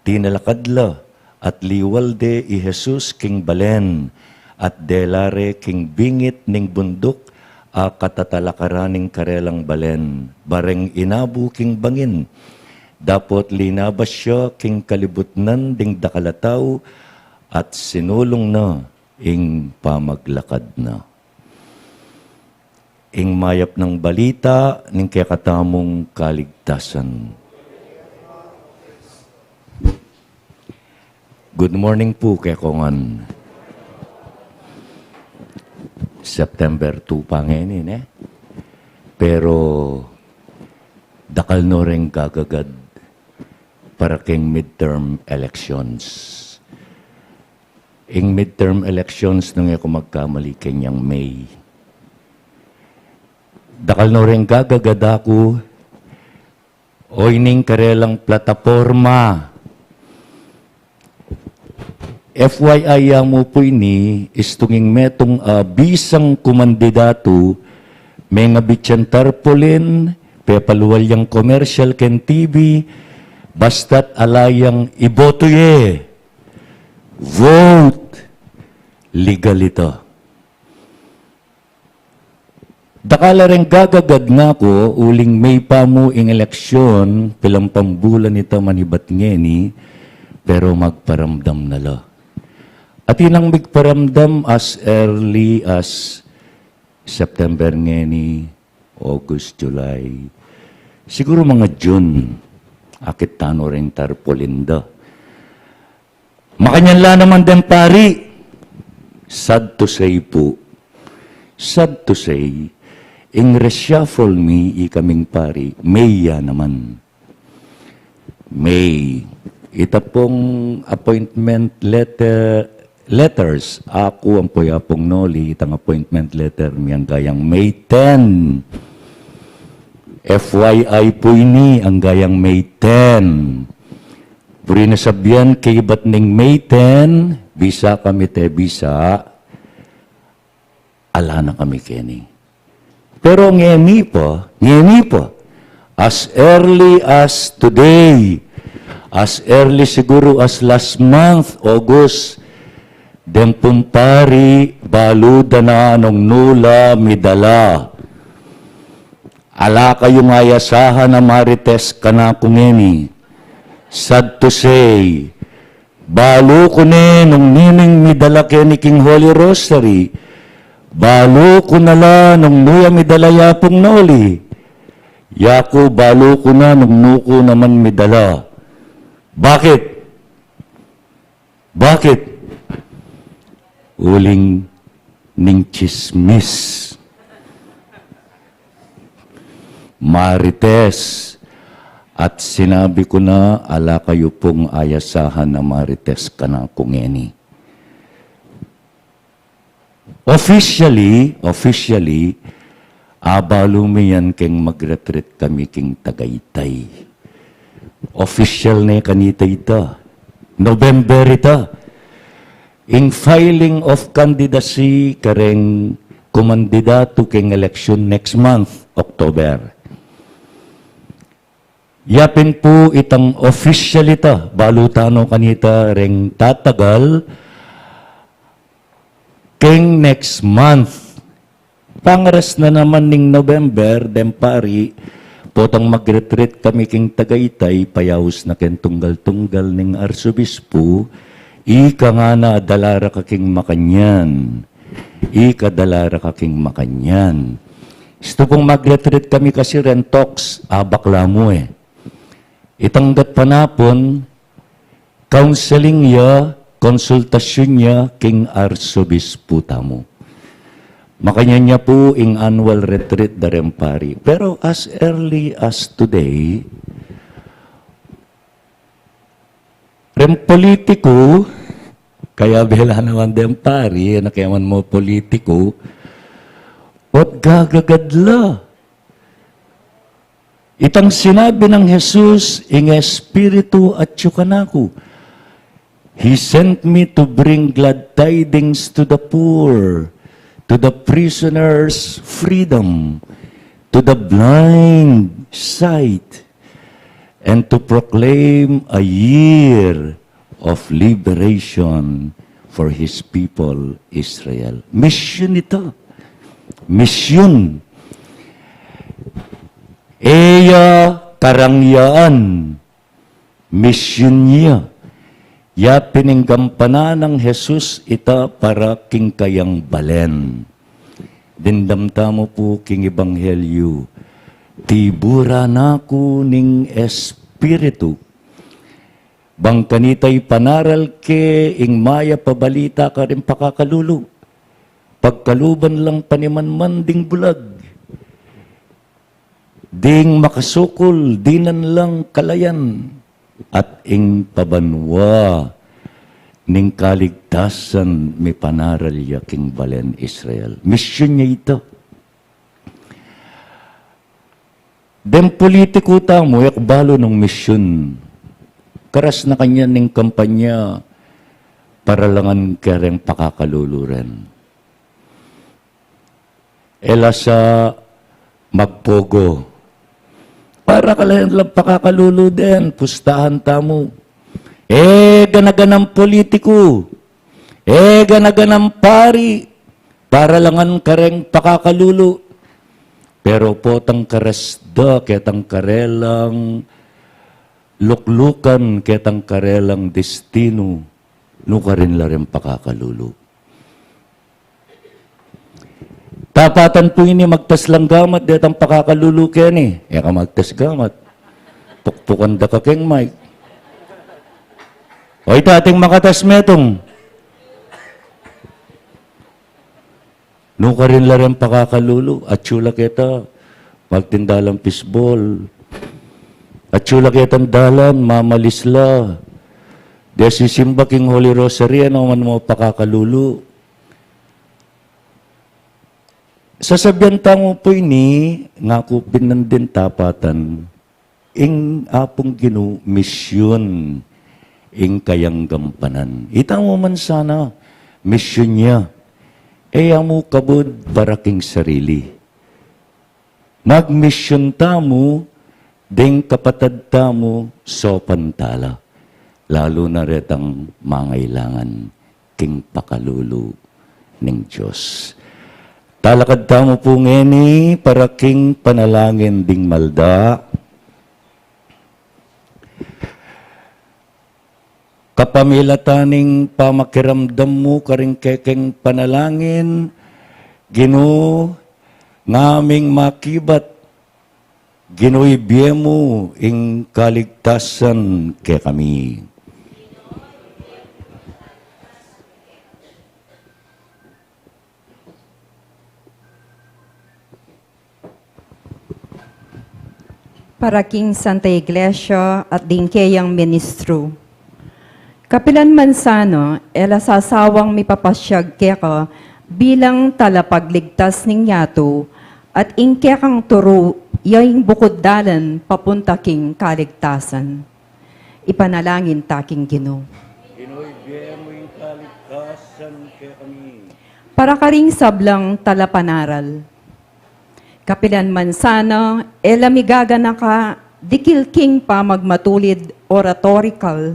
tinalakad la, at liwal de i Jesus king balen, at dela re king bingit ning bunduk a katatalakaran ning karelang balen, bareng inabu king bangin. Dapot linabas ya king kalibutnan ding dakal a tau, at sinulung na ing pamaglakad na. Ing mayap nang balita ning kekatamung kaligtasan. Good morning pu kekongan. September two pa ngeni, ne? Pero dakal no reng gagagad para king midterm elections. Ing midterm elections, nung e ku magkamali, kenyang May. Dakal no reng gagagad aku, o ining karelang plataporma. F Y I ya mu pu ini, istung ing metung a bisang kumandidatu, mengabit yang tarpaulin, pepalual yang commercial ken T V, basta't ala yang iboto ye. Vote! Legal ita. Dakal a reng gagagad, ngaku, uling May pa mu ing eleksyon, pilampang bulan ita manibat ngeni, pero magparamdam na la. Atin nang migparamdam as early as September ngeni, August, July. Siguru mga June, akit tano reng tarpaulin da. Makanyan la naman deng pari. Sad to say pu. Sad to say, ing reshuffle mi ikaming pari, May ya naman. May. Ita pung appointment letter, letters. Aku ampo i Apung Noli, itang appointment letter mi angga yang May ten. F Y I pu ini, angga yang May ten. Buri na sabian, kaybat ning May ten, bisa kami te bisa, ala na kami keni. Pero ngeni pa, ngeni pa, as early as today, as early siguru as last month, August, deng pung pari, balu da na nung nu la midala. Ala kayung ayasahan a marites kanaku ngeni. Sad to say, balu ku ne nung ninung midala keni king Holy Rosary, balu ku na la nung nu ya midala ya pung noli. Yaku, balu ku na nung nu ku naman midala. Bakit? Bakit? Uling ning tsismis. Marites. At sinabi ku na, ala kayu pung ayasahan a marites kanaku ngeni. Officially, officially, abalu mi yan keng magretreat kami king Tagaytay. Official ne kanita ita. November ita. Ing filing of candidacy kareng kumandidatu keng election next month, October. Ya pin pu itang official ita, balu tano kanita reng tatagal, keng next month. Pangaras na naman ning November, deng pari, potang magretreat kami king Tagaytay, payaus na keng tunggal-tunggal ning arsobispu, ika ngana dala ra ka king makanyan. Ika dala ra ka king makanyan. Istu pung magretreat kami kasi reng talks, abak la mu e. Itang gatpanapun, counseling ya, konsultasyun ya king arsobispu tamu. Makanyan ya pu ing annual retreat da reng pari. Pero as early as today, reng politiku, kaya bela naman deng pari, e na keman mu politiku, ot gagagad la. Itang sinabi nang Jesus, ing Espiritu atyu kanaku. He sent me to bring glad tidings to the poor, to the prisoners freedom, to the blind sight, and to proclaim a year of liberation for his people Israel. Misyun ita. Misyun. E ya karangyaan. Misyun ya. Ya pin ing gampanan nang Jesus ita para king kayang balen. Dimdam tamu pu king ebanghelyu. Tiburan na ku ning Espiritu. Bang kanita ipanaral ke ing mayap a balita karing pakakalulu. Pagkaluban lang panimanman ding bulag. Ding makasukul, dinan lang kalayan. At ing pabanua ning kaligtasan mipanaral ya king balen Israel. Misyun ya ita. Deng politiku tamu, e ku balu nung misyun. Karas na kanyan ning kampanya para langan kareng pakakalulu ren. E la sa magpogo. Para kalayan lang pakakalulu den, pustahan tamu. E gana-ganang politiku. E gana-ganang pari, para langan kareng pakakalulu. Pero potang karas da ketang karelang luklukan, ketang karelang destinu, nukarin la reng pakakalulu. Tapatan pu ini magtas lang gamat detang pakakalulu keni. E ka magtas gamat. Pukpukan da ka keng mic. O ita ating makatas metung. Nukarin la reng pakakalulu. Atyu la keta magtinda lang fishball. Atyu la ketang dalan, mamalis la. De sisimba king Holy Rosary, e na man mu pakakalulu. Sasabian tamu pu ini, ngaku pin nandin tapatan, ing Apung Ginu misyun ing kayang gampanan. Ita mu man sana, misyun ya. E ya mu kabud para king sarili. Magmisyun tamu deng kapatad tamu sopan ta la, lalu na retang mangailangan king pakalulu ning Dios. Talakad tamu pu ngeni para king panalangin ding malda. Kapamilatan ning pamakiramdam mu karing kekeng panalangin, Ginu, ngaming makibat, Ginu, ibie mu ing kaligtasan kekami. Para king Santa Iglesia at ding keyang ministru. Kapilan man sana, e la sasawang mipapasyag keka bilang talapagligtas ning yatu, at ing kekang turu, ya ing bukud dalan papunta king kaligtasan. Ipanalangin ta king Ginu. Ginu, ibie mu ing kaligtasan kekami. Para karing sablang talapanaral. Kapilan man sana, e la migaganaka dikil king pamagmatulid oratorikal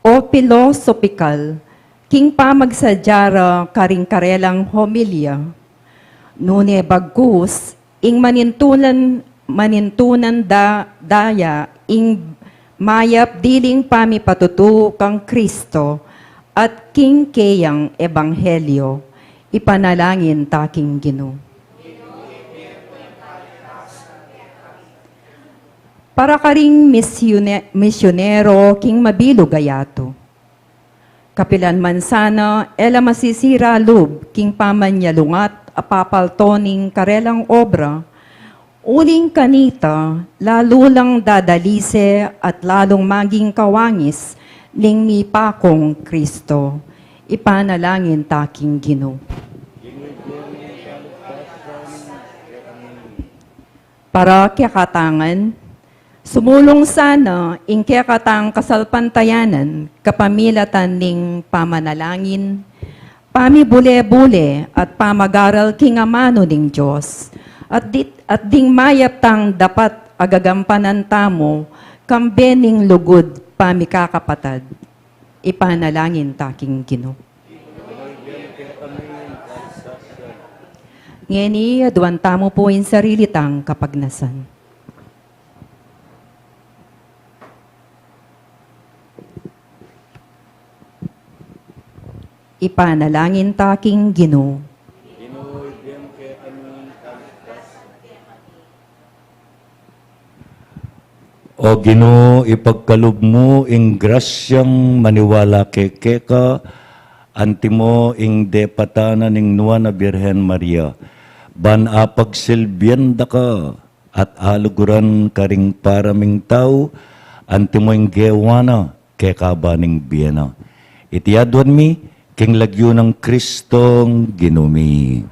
o pilosopikal king pamagsadya ra karing karelang homilya. Nune bagkus, ing manintunan, manintunan da, daya ing mayap diling pamipatutu kang Kristo at king keyang ebanghelyo. Ipanalangin ta king Ginu. Para karing misyune-, misyunero king mabilug a yatu. Kapilan man sana, e la masisira lub king pamanyalungat a papalto ning karelang obra, uling kanita, lalu lang dadalise at lalung maging kawangis ning mipakung Kristo. Ipanalangin ta king Ginu. Para kekatangan, sumulung sana ing kekatang kasalpantayanan kapamilatan ning pamanalangin, pamibule-bule at pamagaral king amanu ning Dios, at di-, at ding mayap tang dapat a gagampanan tamu, kambe ning lugud pamikakapatad. Ipanalangin ta king Ginu. Ngeni, aduan tamu pu ing sarili tang kapagnasan. Ipanalangin ta king Ginu. O Ginu, ipagkalub mu ing grasyang maniwala keka, antimo ing depatan na ning Nuan a Birhen Maria, ban apagsilbian da ka at aluguran karing para ming tau, antimo ing gewa na keka ban ing bie na. Iti aduan mi, king lagyu nang Kristong Ginu mi.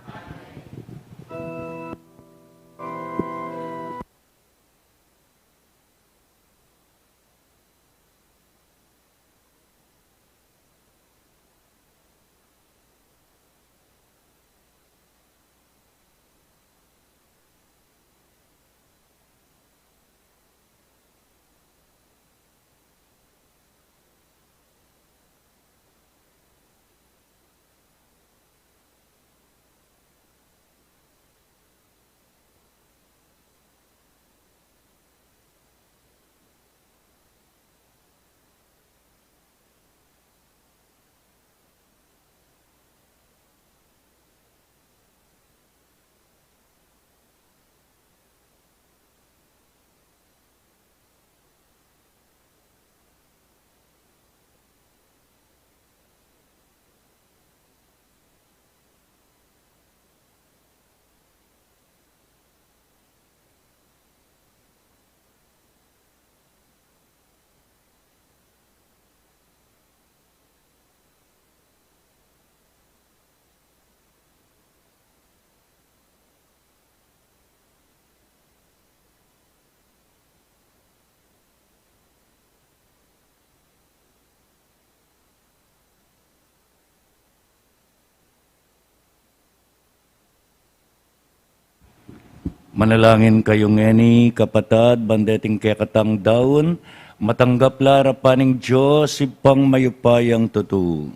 Manalangin kayu ngeni, kapatad, ban deting kekatang daun, matanggap la arapan ning Dios, Ibpang mayupayang tutu.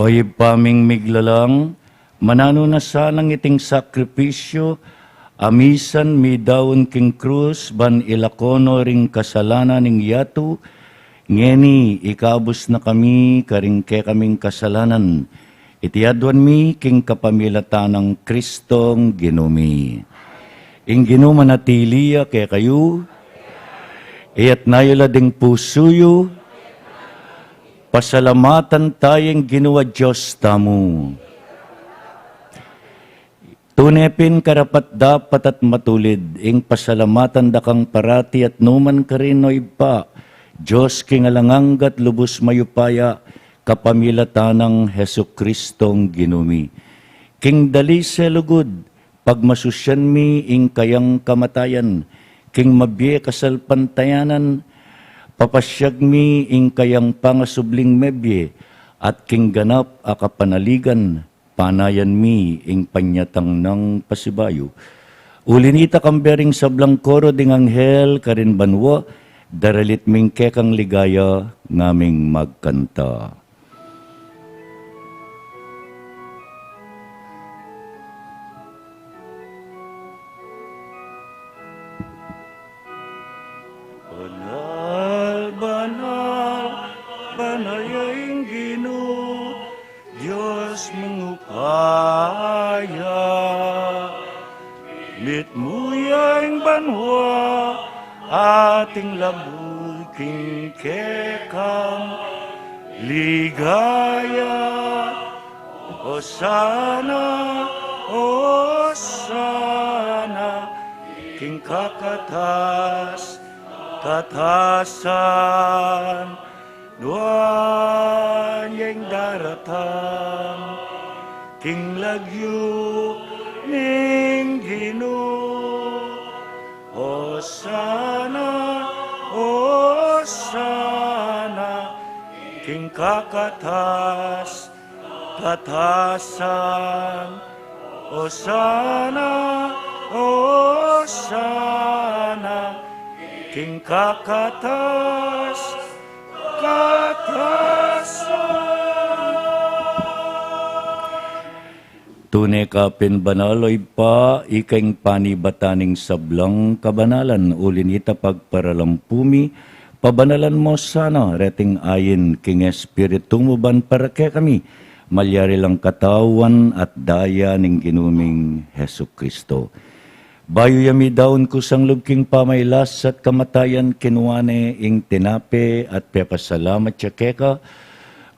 O Ibpa ming miglalang, mananu na sanang iting sakripisyu a misan midaun king krus ban ilako no ring kasalanan ning yatu, ngeni ikabus na kami karing kekaming kasalanan. Iti aduan mi king kapamilatan nang Kristong Ginu mi. Ing Ginu manatili ya kekayu, iyatas yu la ding pusu yu, pasalamatan taya ing Ginu a Dios tamu. Tune pin karapat-dapat at matulid ing pasalamatan da kang parati at nukarin man, O Ibpa, Dios king alang angga at lubus mayupaya, kapamilatan nang Jesucristong Ginu mi. King dali selugud, pagmasusian mi ing kayang kamatayan, king mabie kasalpantayanan, papasyag mi ing kayang pangasubling mebie, at king ganap a kapanaligan, panayan mi ing panyatang nang pasibayu. Uli nita, kambe ring sablang koro ding anghel karin banua, daralit ming kekang ligaya ngaming magkanta. Banal, banal, banal ya ing Ginu, Dios ming upaya. Mitmu ya ing banua at ing labud king kekang ligaya. Osana, Osana, king kakatas-katasan. Nuan ya ing daratang king lagyu ning Ginu. Osana, Osana, king kakatas-katasan. Osana, Osana, king kakatas-katasan. Tune ka pin banal, O Ibpa, ika ing panibatan ning sablang kabanalan. Uli nita, pagparalampu mi, pabanalan mu sana reting ain king Espiritu mu ban para kekami malyari lang katawan at daya ning Ginu ming Jesucristo. Bayu ya midaun kusang lub king pamailas at kamatayan, kinua ne ing tinape at pepasalamat ya keka,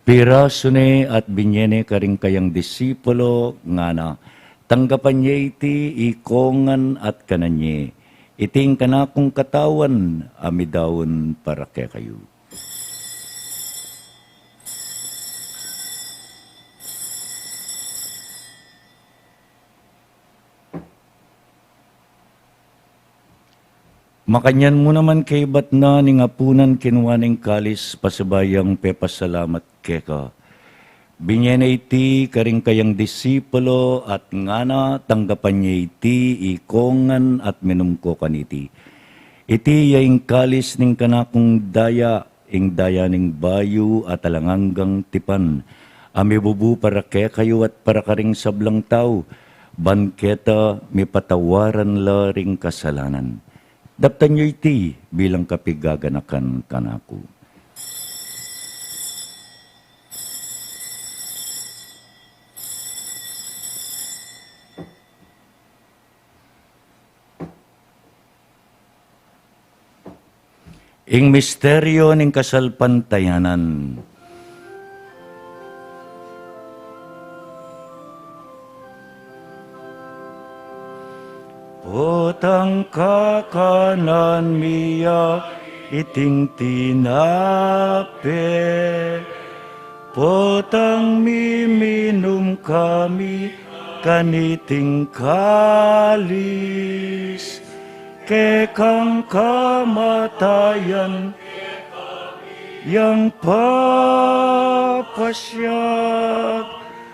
pirasu ne at binye ne karing kayang disipulo, ngana: Tanggapan ye iti ikongan at kanan ye. Iti ing kanakung katawan a midaun para kekayu. Makanyan mu naman kaibat na ning apunan, kinua ne ing kalis, pasibayu yang pepasalamat keka, binye ne iti karing kayang disipulo at ngana: Tanggapan ye iti ikongan at minum ko kaniti. Iti ya ing kalis ning kanakung daya, ing daya ning bayu at alang anggang tipan, a mibubu para kekayu at para karing sablang tau, ban keta mipatawaran la ring kasalanan. Daptan yu iti bilang kapigaganakan kanaku. Ing misteryo ning kasalpantayanan. Potang kakanan mi ya iting tinape, potang miminum kami kaniting kalis, kekang kamatayan yang papasyag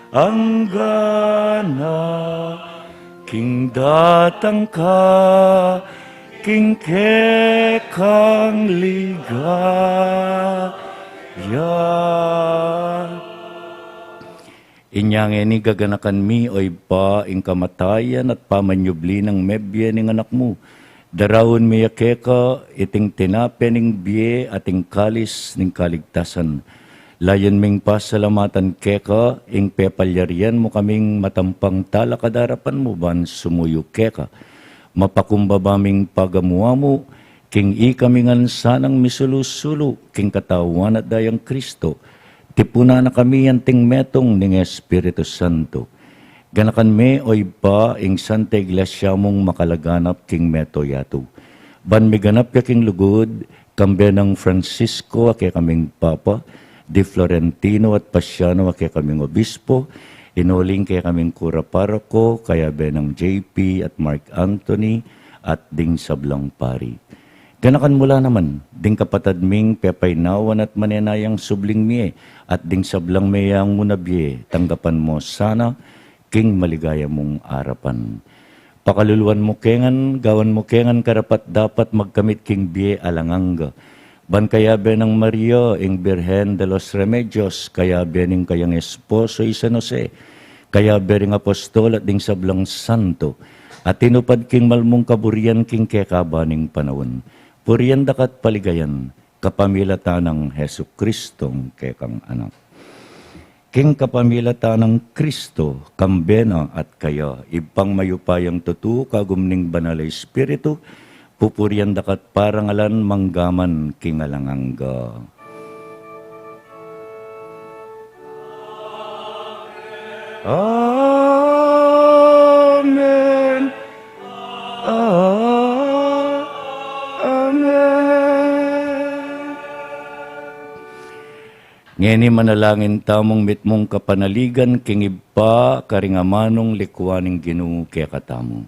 anggana, king datang ka king kekang ligaya. Inya ngeni gaganakan mi, o Ibpa, ing kamatayan at pamanyubli nang mebie ning Anak mu. Daraun mi ya keka iting tinape ning bie at ing kalis ning kaligtasan. Layun ming pasalamatan keka ing pepalyarian mu kaming matampang talakad king arapan mu ban sumuyu keka. Mapakumbaba ming pagamu-amu king ikami ngan sanang misulu-sulu king Katawan at Dayang Kristo. Tipunan na kami anting metung ning Espiritu Santo. Ganakan me, o Ibpa, ing Santa Iglesia mung makalaganap king mabilug a yatu. Ban miganap ya king lugud, kambe nang Francisco a kekaming Papa, di Florentino at Pasiano a kekaming Obispo, inuling kekaming Kura Paroko, kayabe nang J P at Mark Anthony, at ding sablang pari. Ganakan mu la naman ding kapatad ming pepainawan at manenayang subling mie, at ding sablang meyang mu na bie, tanggapan mu sana king maligaya mung arapan. Pakaluluan mu ke ngan, gawan mu ke ngan karapat-dapat magkamit king bie alang angga. Ban kayabe nang Maria, ing Birhen de los Remedios, kayabe ning kayang esposo i San Jose, kayabe ring apostol at ding sablang santo, a tinupad king malmung kaburian king kekaban ning panaun. Purian da ka at paligayan, kapamilatan nang Jesucristong kekang Anak. King kapamilatan nang Kristo, kambe na at kaya, Ibpang mayupayang tutu, kagum ning Banal a Espiritu, pupurian da ka at parangalan manggaman king alang angga. Amen. A-, Amen. Ngeni manalangin tamung mitmung kapanaligan king Ibpa karing amanung likuan ning Ginu kekatamu.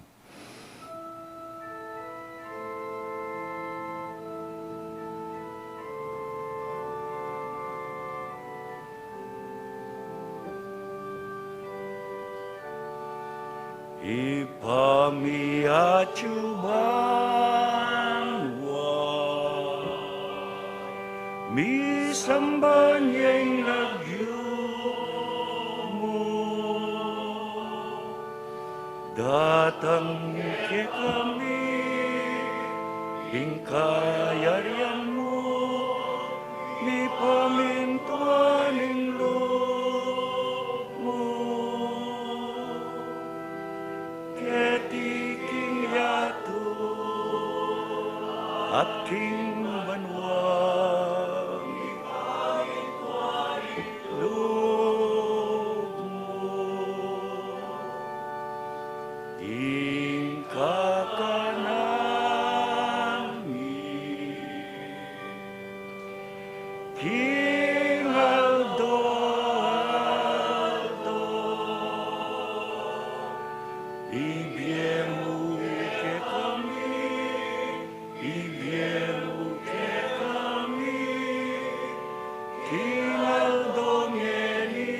Ibpa mi atsu ka banua, misamban ya ing lagyu mu, datang kekami ing kayarian mu, mipamintuan ing lub mu keti king yatu at king banua. Lub mu ing kakanan mi king aldo-aldo, ibie mu kekami, ibie mu kekami king aldo ngeni,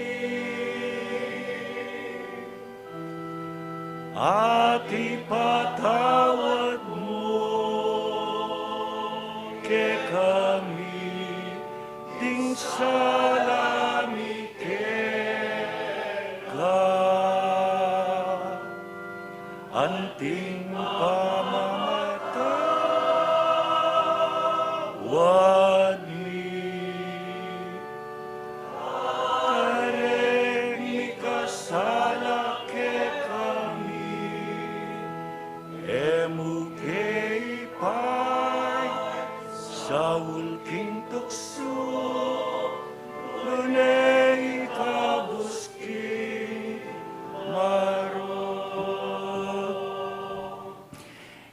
at ipatawad mu kekami ding sala mi keka, anting pamamatawad mi kareng mikasala kekami, e mu ke ipaisaul king tuksu, nune ikabus king marok.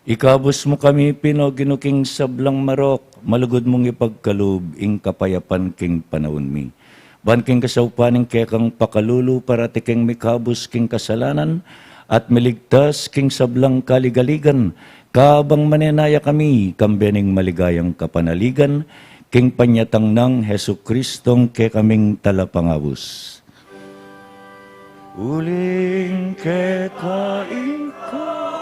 Ikabus mu kami pin, O Ginu, king sablang marok, malugud mung ipagkalub ing kapayapan king panaun mi. Ban king kasaupan ning kekang pakalulu, parati keng mikabus king kasalanan at miligtas king sablang kaligaligan, kabang manenaya kami kambe ning maligayang kapanaligan king panyatang nang Jesucristong kekaming Talapangabus. Uling keka ing kayarian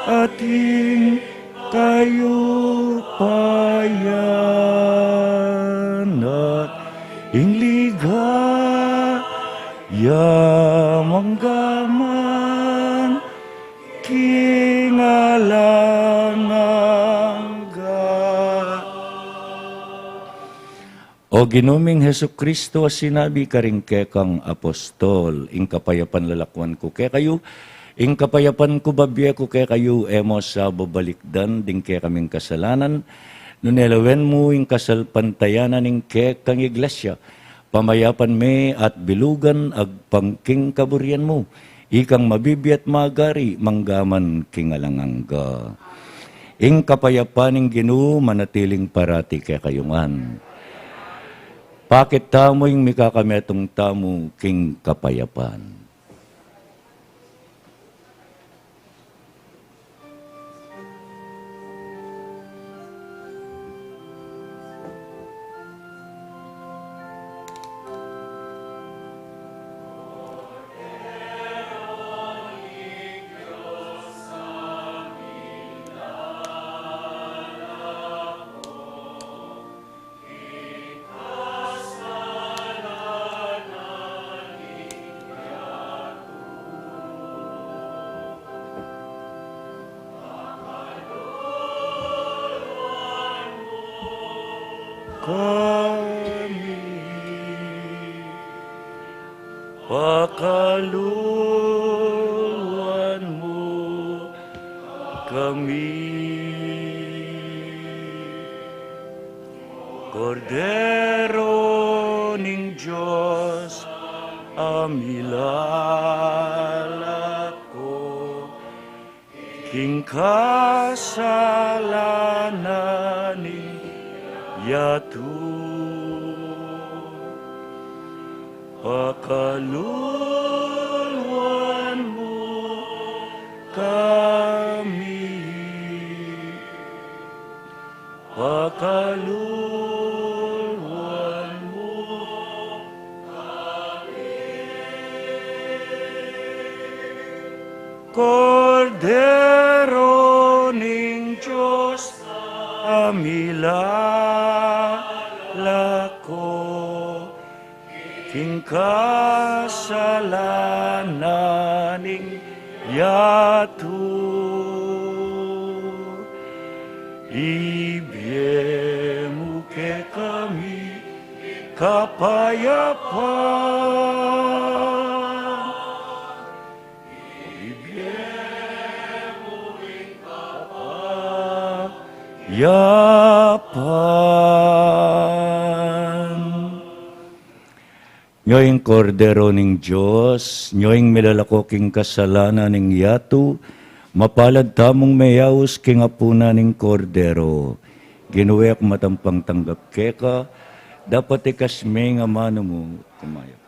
at ing kayupayan. Ya manggaman king alang angga. O Ginu ming Jesucristo, a sinabi karing kekang apostol, ing kapayapan lalakwan ku kekayu, ing kapayapan ku babie ku kekayu, e mu sa babalikdan ding kekaming kasalanan, nune lawen mu ing kasalpantayanan ning kekang iglesia, pamayapan me at bilugan agpang king kaburian mu, ikang mabibie at magari manggaman king alang angga. Ing kapayapan ning Ginu manatiling parati kekayu ngan. Pakit tamu ing mikakametung tamu king kapayapan. Kami, pakaluluan mu kami. Kordero ning Dios, a milalako king kasalanan ning yatu. Pakaluluan mu kami. Pakaluluan mu kami. Kordero ning Dios, a milalako king kasalanan ning yatu. Ibie mu kekami kapayapan. Ibie mu ing kapayapan. Nyo ing Kordero ning Dios, nyo ing milalako king kasalanan ning yatu, mapalad tamung meyaus king apunan ning Kordero. Ginu, e ku matampang tanggap keka, dapot ikas me ing amanu mu, kumayap.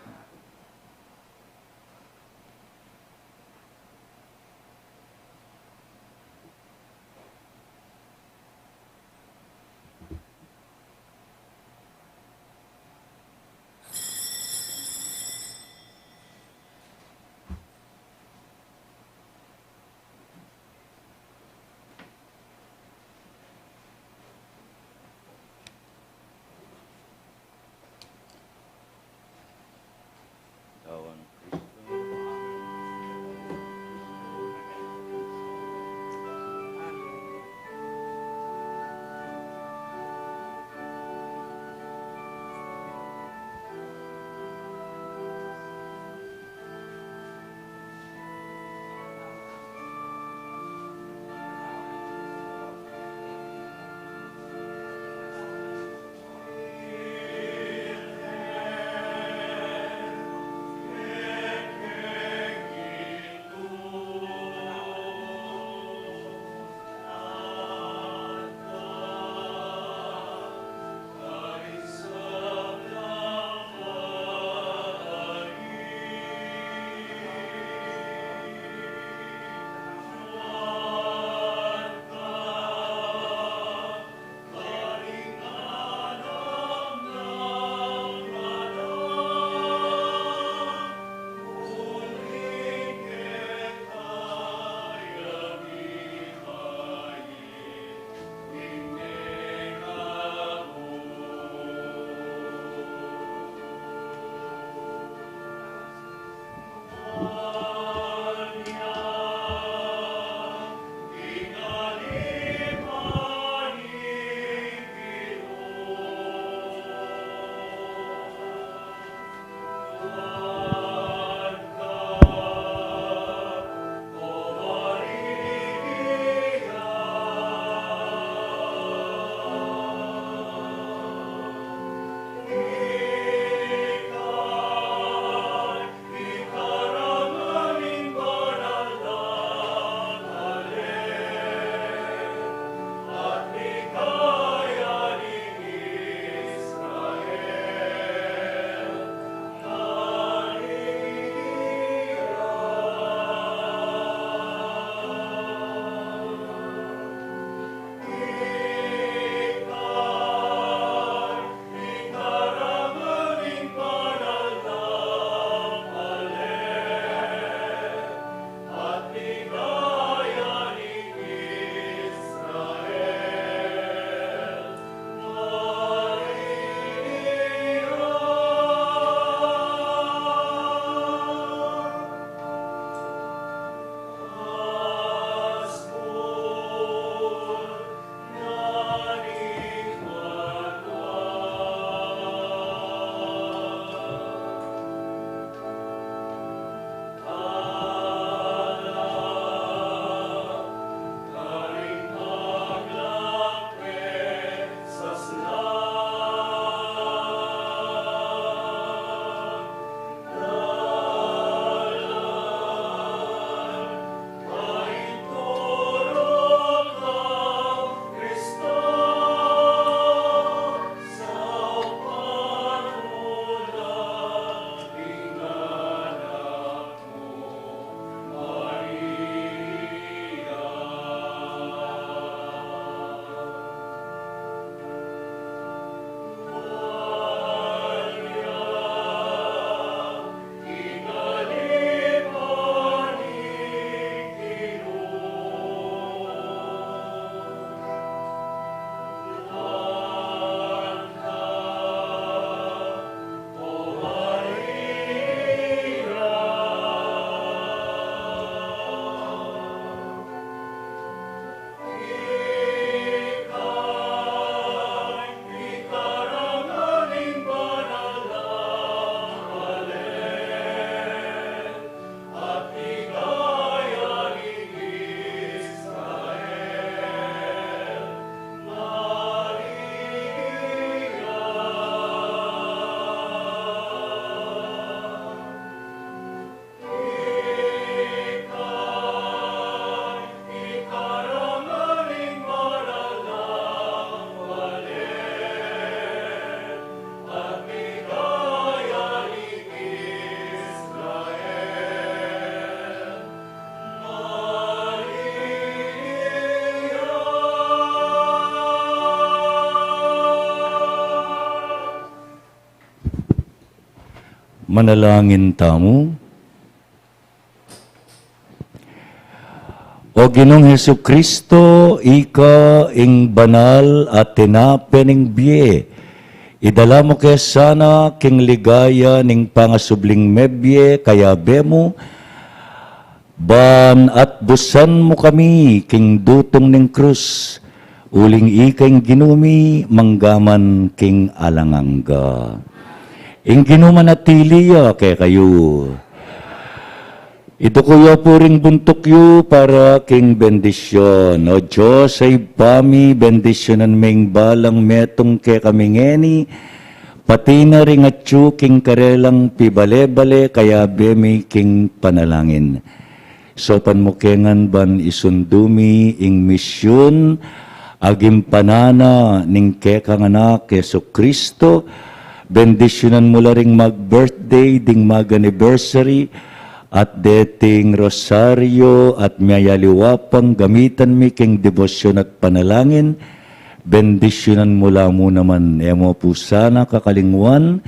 Manalangin tamu. O Ginung Jesucristo, ika ing banal a tinape ning bie. Idala mu ke sana king ligaya ning pangasubling mebie, kayabe mu, ban atbusan mu kami king dutung ning krus, uling ika ing Ginu mi manggaman king alang angga. Ing Ginu manatili ya kekayu. Iduku yu pu ring buntuk yu para king bendisyun. O Dios a Ibpa mi, bendisyunan me ing balang metung kekami ngeni, pati na ring atyu king karelang pibale-bale, kayabe mi king panalangin. Saupan mu ke ngan ban isundu mi ing misyun a ginampan na ning kekang Anak Jesucristo. Bendisyunan mu la ring mag-birthday, ding mag-anniversary, at deting rosaryo at miyayaliwa pang gamitan mi king debosyun at panalangin. Bendisyunan mu la mu naman, e mu pu sana kakalingwan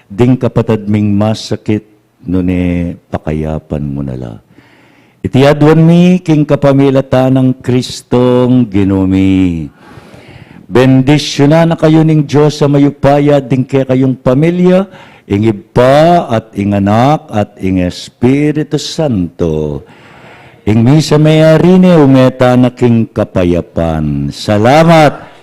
ding kapatad ming masakit, nune pakayapan mu na la. Iti aduan mi king kapamilatan nang Kristong Ginu mi. Bendisyunan na kayu ning Dios a mayupaya, ding kekayung pamilya, ing Ibpa at ing Anak at ing Espiritu Santo. Ing misa meyari ne, ume tana king kapayapan. Salamat.